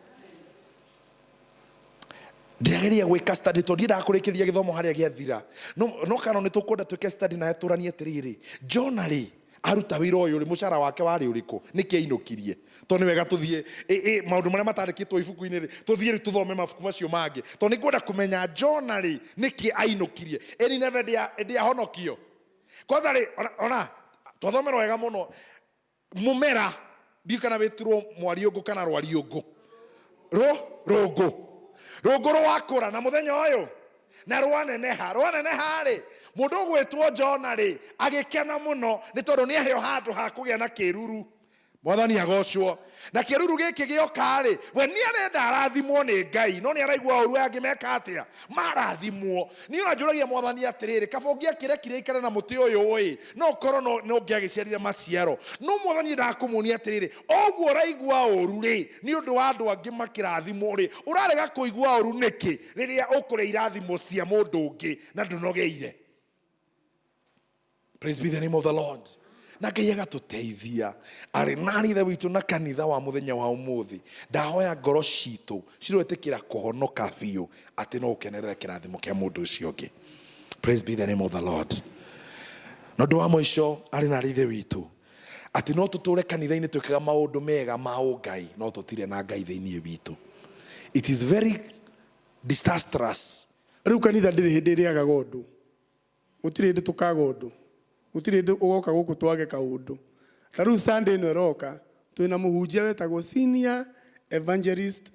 Ndĩrageria gwĩka study tondũ ndiendaga kũrĩkĩrĩria gĩthomo harĩa gĩathira. No, no kana nĩ tũkwenda twĩke study nawe tũranie atĩrĩrĩ, Jona rĩ, aruta wĩra ũyũ rĩ, mũcara wake warĩ ũrĩkũ? Nĩkĩ ainũkirie? Tondũ nĩ wega tũthiĩ maũndũ marĩa matandĩkĩtwo ibuku-inĩ rĩ, tũthiĩ rĩu tũthome mabuku macio mangĩ. Tondũ nĩ ngwenda kũmenya Jona rĩ, nĩkĩ ainũkirie? Ĩ Nineve ndĩahonokio? Kwanza rĩ, ona, twathomera wega mũno, mũmera, ndiũĩ kana wĩtirwo mwariũngũ kana rwariũngũ. Rũngũ. Rũngũ rwakũra na mũthenya ũyũ na rwaneneha. Rwaneneha rĩ, mũndũ ũgwĩtwo Jona rĩ, agĩkena mũno nĩ tondũ nĩ aheo handũ ha kũgĩa na kĩruru. Mwathani agocwo. Na kĩruru gĩkĩ gĩoka rĩ, we nĩ arenda arathimwo nĩ Ngai, no nĩ araigua ũru aya angĩ meka atĩa? Marathimwo. Niĩ ona njũragia mwathani atĩrĩrĩ, kaba ũngĩakĩrekire aikare na mũtĩ ũyũ ĩ, no ũkorwo no ũngĩagĩciarire maciaro. No mwathani endaga kũmuonia atĩrĩrĩ, o ũguo ũraigua ũru rĩ, nĩ ũndũ wa andũ angĩ makĩrathimwo rĩ, ũrarega kũigua ũru nĩkĩ rĩrĩa ũkũrĩa irathimo cia mũndũ ũngĩ na ndũnogeire? Praise be the name of the Lord. Na Ngai agatũteithia arĩ na ithe witũ na kanitha wa mũthenya wa ũmũthĩ. Ndahoya ngoro citũ ciroĩtĩkĩra kũhonoka biũ atĩ no ũkenerere kĩrathimo kĩa mũndũ ũcio ũngĩ. Praise be the name of the Lord. Na ũndũ wa mũico arĩ na ithe witũ atĩ no tũtũre kanitha-inĩ twĩkaga maũndũ mega ma ũngai no tũtirĩ na Ngai thĩinĩ witũ. It is very disastrous. Rĩu kanitha ndĩrĩ hĩndĩ ĩrĩagaga ũndũ. Gũtirĩ hĩndĩ tũkaga ũndũ. Gũtirĩ hĩndĩ ũgoka gũkũ twage kaũndũ. Ta rĩu Sunday ĩno ĩroka, twĩna mũhunjia wetagwo Senior Evangelist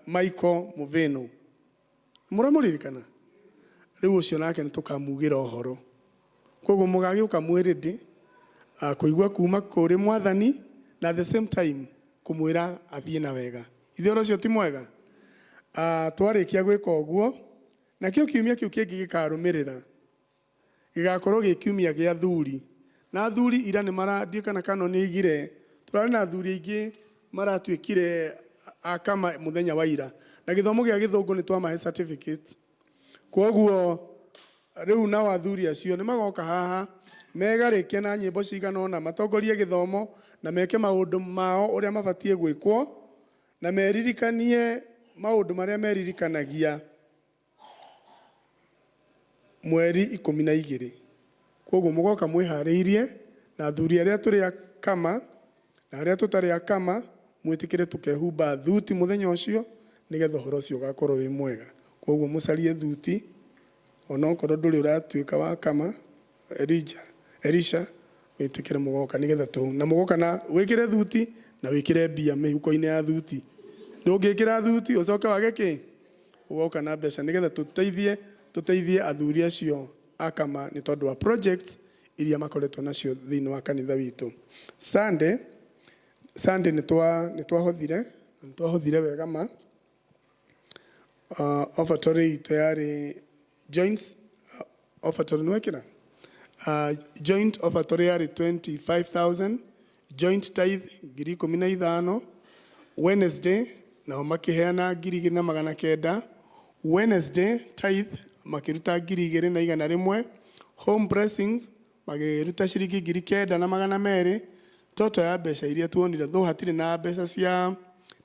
Michael Muveno. Mũramũririkana? Rĩu ũcio nake nĩ tũkamugĩra ũhoro. Koguo mũgagĩũka mwĩ ready kũigua kuma kũrĩ mwathani na at the same time kũmwĩra athiĩ na wega. Ithe ũhoro ũcio ti mwega? Twarĩkia gwĩka ũguo, nakĩo kiumia kĩu kĩngĩ gĩkarũmĩrĩra gĩgakorwo gĩ kiumia gĩa athuri. Na athuri ira nĩ mara, ndiũĩ kana Canon nĩ oigire, tũrarĩ na athuri aingĩ maratuĩkire a kama mũthenya wa ira. Na gĩthomo gĩa gĩthũngũ nĩ twamahe certificate. Kwoguo rĩu nao athuri acio nĩ magoka haha megarĩke na nyĩmbo cigana ũna, matongorie gĩthomo na meke maũndũ mao ũrĩa mabatiĩ gwĩkwo, na meririkanie maũndũ marĩa meririkanagia mweri ikũmi na igĩrĩ. Kwoguo mũgoka mwĩharĩirie, na athuri arĩa tũrĩ a kama na arĩa tũtarĩ a kama mwĩtĩkĩre tũkehumba thuti mũthenya ũcio nĩgetha ũhoro ũcio ũgakorwo wĩ mwega. Kwoguo mũcarie thuti onokorwo ndũrĩ ũratuĩka wa kama, Elija, Elisha, wĩtĩkĩre mũgoka nĩgetha tũ na mũgoka na wĩkĩre thuti na wĩkĩre mbia mĩhuko-inĩ ya thuti. Ndũngĩkĩra thuti ũcoke wage kĩ? Ũgoka na mbeca nĩgetha tũteithie athuri acio a kama nĩ tondũ wa projects iria makoretwo nacio thĩinĩ wa kanitha witũ. Sunday nĩ twahothire, nĩ twahothire wega ma. Offertory itũ yarĩ joints offertory nĩ wekĩra joint offertory yarĩ 25000, joint tithe 15,000. Wednesday nao makĩheana 2,900. Wednesday tithe makĩruta 2,100. Home blessings magĩruta ciringi 9,200. Total ya mbeca iria tuonire, though hatirĩ na mbeca cia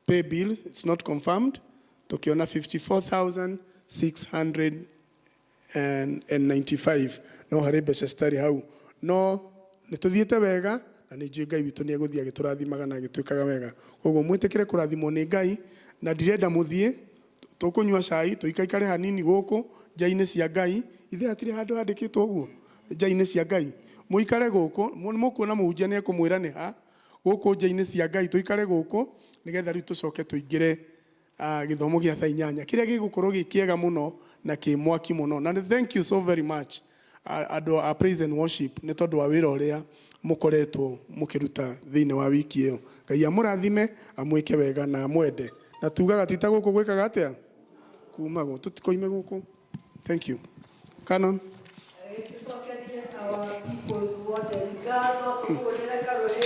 pay bill, it's not confirmed, tukiona 54695. No harĩ mbeca citarĩ hau, no nĩ tũthiĩte wega na nĩ njũĩ Ngai witũ nĩ egũthiĩ agĩtũrathimaga na agĩtwĩkaga wega. Koguo mwĩtĩkĩre kũrathimwo nĩ Ngai, na ndirenda mũthiĩ. Tũkũnyua cai, tũikaikare hanini gũkũ nja-inĩ cia Ngai. Ithe hatirĩ handũ handĩkĩtwo ũguo, nja-inĩ cia Ngai. Mũikare gũkũ, nĩ mũkuona mũhunjia nĩ ekũmwĩra nĩ ha gũkũ nja-inĩ cia Ngai. Tũikare gũkũ nĩgetha rĩu tũcoke tũingĩre gĩthomo gĩa thaa 8 kĩrĩa gĩgũkorwo gĩ kĩega mũno na kĩ mwaki mũno. Na nĩ thank you so very much, andũ a praise and worship, nĩ tondũ wa wĩra ũrĩa mũkoretwo mũkĩruta thĩinĩ wa wiki ĩyo. Ngai amũrathime, amwĩke wega na amwende. Na tugaga ti ta gũkũ gwĩkaga atĩa kumagwo, tũtikoime gũkũ. Thank you, Canon. Tũcokerie our people's warden ngatho, tũkũhũrĩre karũhĩ.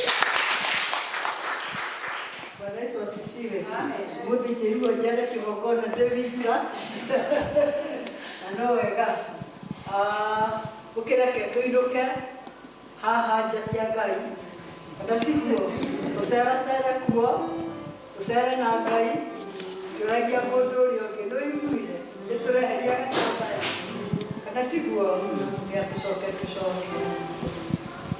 Bwana Yesu asifiwe. Mũthĩ njĩrirwo njare kĩgongona ndĩ wika na no wega. Ũkĩreke tũinũke haha nja cia Ngai, kana tiguo? Tũceracere kuo, tũcere na Ngai, tũragia mũndũ ũrĩa ũngĩ, nĩ ũiguire nĩ tũreheria gatambaya, kana tiguo? Ya tũcoke tũcoke.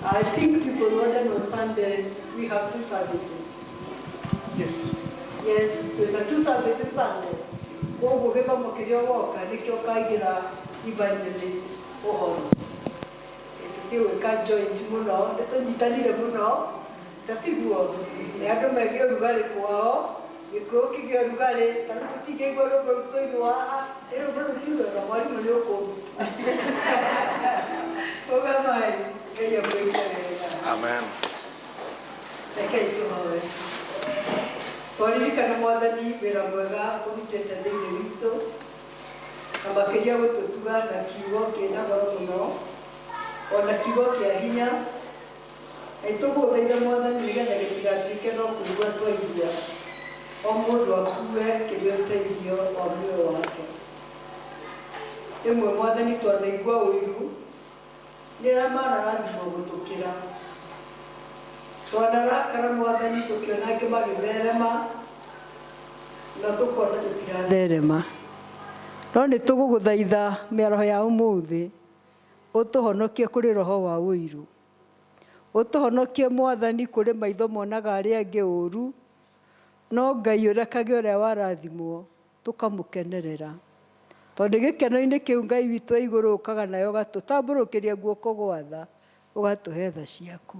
I think people warden, on Sunday we have two services. Yes. Yes, twĩna two services Sunday. Koguo gĩthomo kĩrĩa ũgoka nĩkĩo ũkaigĩra evangelist ũhoro. Tũtiĩ gwĩka joint mũno, nĩ tũnyitanire mũno, tatiguo? Nĩ andũ megie ũrugarĩ kwao, Gĩkũyũ kĩgĩe ũrugarĩ, ta rĩu tũtingĩigua rwĩmbo rũu twainwo haha, ĩ rwĩmbo rũu ti rwega, mwarimũ nĩ ũkũnduta. Ũgamai, Ngai amwĩke wega. Amen. Rekei tũhoe. Twaririkana Mwathani wĩra mwega ũrutĩte thĩinĩ witũ, na makĩria gũtũtuga na kiugo kĩna goro mũno, ona kiugo kĩa hinya. Nĩtũgũthaitha Mwathani nĩgetha gĩtigatuĩke no kũigua twaigua, o mũndũ akue kĩrĩ ũteithio wa muoyo wake. Rĩmwe Mwathani twanaigua ũiru nĩ arĩa manarathimwo gũtũkĩra. Twanarakara Mwathani tũkĩona angĩ magĩtherema, na tũkona tũtiratherema. No nĩ tũgũgũthaitha mĩaraho ya ũmũthĩ ũtũhonokie kũrĩ roho wa ũiru. Ũtũhonokie Mwathani kũrĩ maitho monaga arĩa angĩ ũru, no Ngai ũrekage ũrĩa warathimwo tũkamũkenerera. Tondũ gĩkeno-inĩ kĩu Ngai witũ wa igũrũ ũkaga nayo ũgatũtambũrũkĩria guoko gwa tha, ũgatũhe tha ciaku.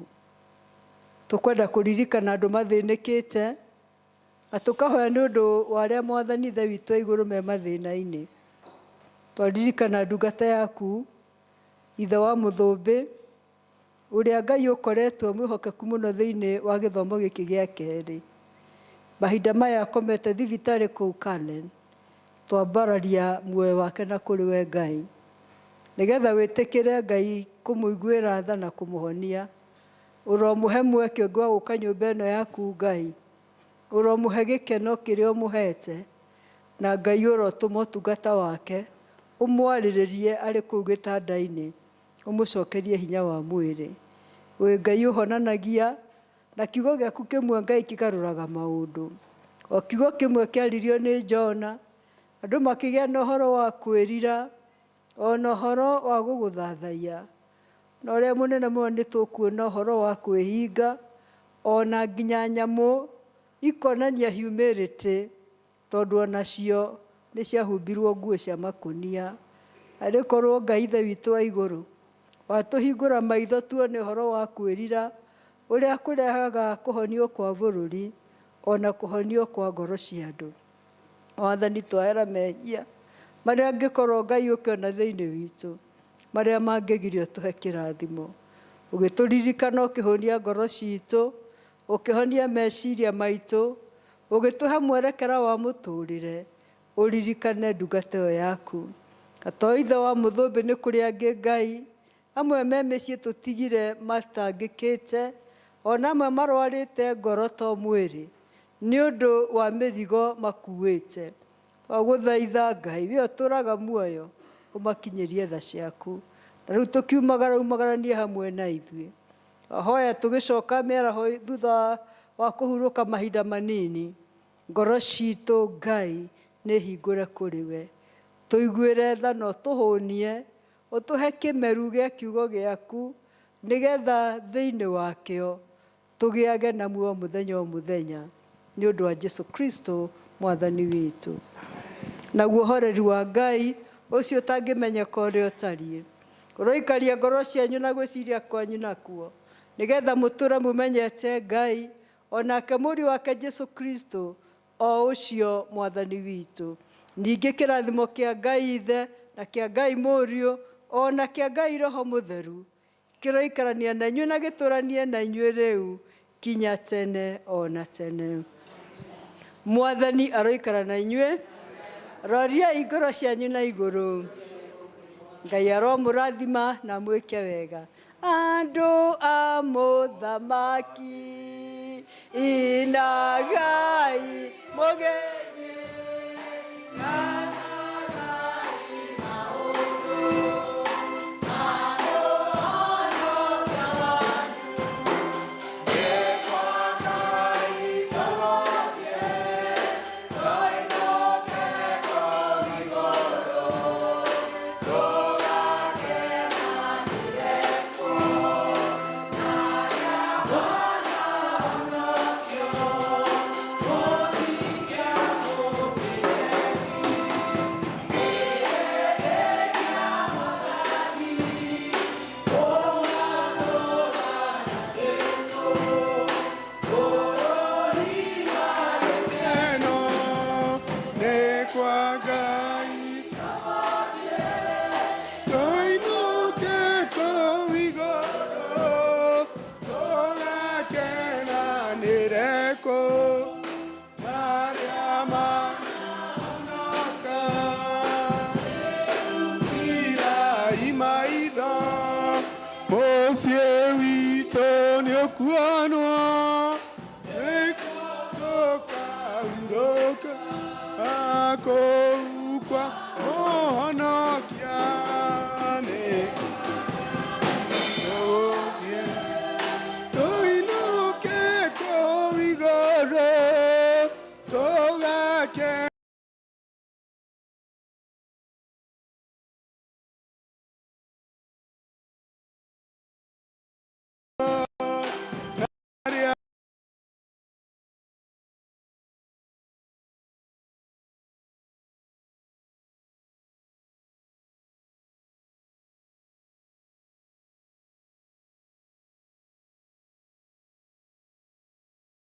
Tũkwenda kũririkana andũ mathĩnĩkĩte, na tũkahoya nĩ ũndũ wa arĩa Mwathani Ithe witũ wa igũrũ me mathĩna-inĩ. Twaririkana ndungata yaku ithe wa Mũthũmbĩ, ũrĩa Ngai ũkoretwo mwĩhokeku mũno thĩinĩ wa gĩthomo gĩkĩ gĩa kerĩ. Mahinda maya akomete thibitarĩ kũu Karen, twambararia muoyo wake na kũrĩ we Ngai, nĩgetha wĩtĩkĩre Ngai kũmũiguĩra tha na kũmũhonia. Ũromũhe mweke ũngĩ wa gũka nyũmba ĩno yaku Ngai, ũromũhe gĩkeno kĩrĩa ũmũhete, na Ngai ũrotũma ũtungata wake ũmwarĩrĩrie arĩ kũu gĩtanda-inĩ, ũmũcokerie hinya wa mwĩrĩ. Wĩ Ngai ũhonanagia, na kiugo gĩaku kĩmwe Ngai kĩgarũraga maũndũ. O kiugo kĩmwe kĩaririo nĩ Jona, andũ makĩgĩa na ũhoro wa kwĩrira, ona ũhoro wa gũgũthathaiya. Na ũrĩa mũnene mũno nĩ tũkuona ũhoro wa kwĩhinga, ona nginya nyamũ ikonania humility, tondũ onacio nĩ ciahumbirwo nguo cia makũnia. Arĩ korwo Ngai Ithe witũ wa igũrũ watũhingũra maitho tuone ũhoro wa kwĩrira ũrĩa kũrehaga kũhonio kwa bũrũri, ona kũhonio kwa ngoro cia andũ. Mwathani, twahera mehia marĩa angĩkorwo Ngai ũkĩona thĩinĩ witũ, marĩa mangĩgiria ũtũhe kĩrathimo. Ũgĩtũririkana, ũkĩhũnia ngoro citũ, ũkĩhonia meciria maitũ, ũgĩtũhe mwerekera wa mũtũrĩre. Ũririkane ndungata ĩyo yaku. Na to ithe wa mũthũmbĩ nĩ kũrĩ angĩ Ngai, amwe me mĩciĩ tũtigire matangĩkĩte, ona amwe marwarĩte ngoro to mwĩrĩ, nĩ ũndũ wa mĩrigo makuĩte. Twagũthaitha Ngai, we ũtũũraga muoyo, ũmakinyĩrie tha ciaku. Na rĩu tũkiumagara umagaranie hamwe na ithuĩ. Twahoya tũgĩcoka mĩaraho thutha wa kũhurũka mahinda manini, ngoro citũ Ngai nĩ hingũre kũrĩ we. Tũiguĩre tha na ũtũhũnie, ũtũhe kĩmeru gĩa kiugo gĩaku, nĩgetha thĩinĩ wakĩo tũgĩage na muoyo mũthenya o mũthenya, nĩ ũndũ wa Jesu Kristo Mwathani witũ. Naguo ũhoreri wa Ngai ũcio ũtangĩmenyeka ũrĩa ũtariĩ, ũroikaria ngoro cianyu na gwĩciria kwanyu nakuo, nĩgetha mũtũre mũmenyete Ngai, o nake Mũriũ wake Jesu Kristo, o ũcio Mwathani witũ. Ningĩ kĩrathimo kĩa Ngai Ithe, na kĩa Ngai Mũriũ, o na kĩa Ngai Roho Mũtheru, kĩroikarania na inyuĩ na gĩtũranie na inyuĩ rĩu kinya tene o na tene. Mwathani aroikara na inyuĩ. Roriai ngoro cianyu na igũrũ. Ngai aromũrathima na mwĩke wega. Andũ a mũthamaki inagai mũgĩthiĩ. Eno nĩ kwa Ngai tũinũke kũu igũrũ tũgakenanĩre kũu marĩa manahonoka tirai maitho mũciĩ witũ nĩũkuonwo nĩtũkahurũka kũu kwa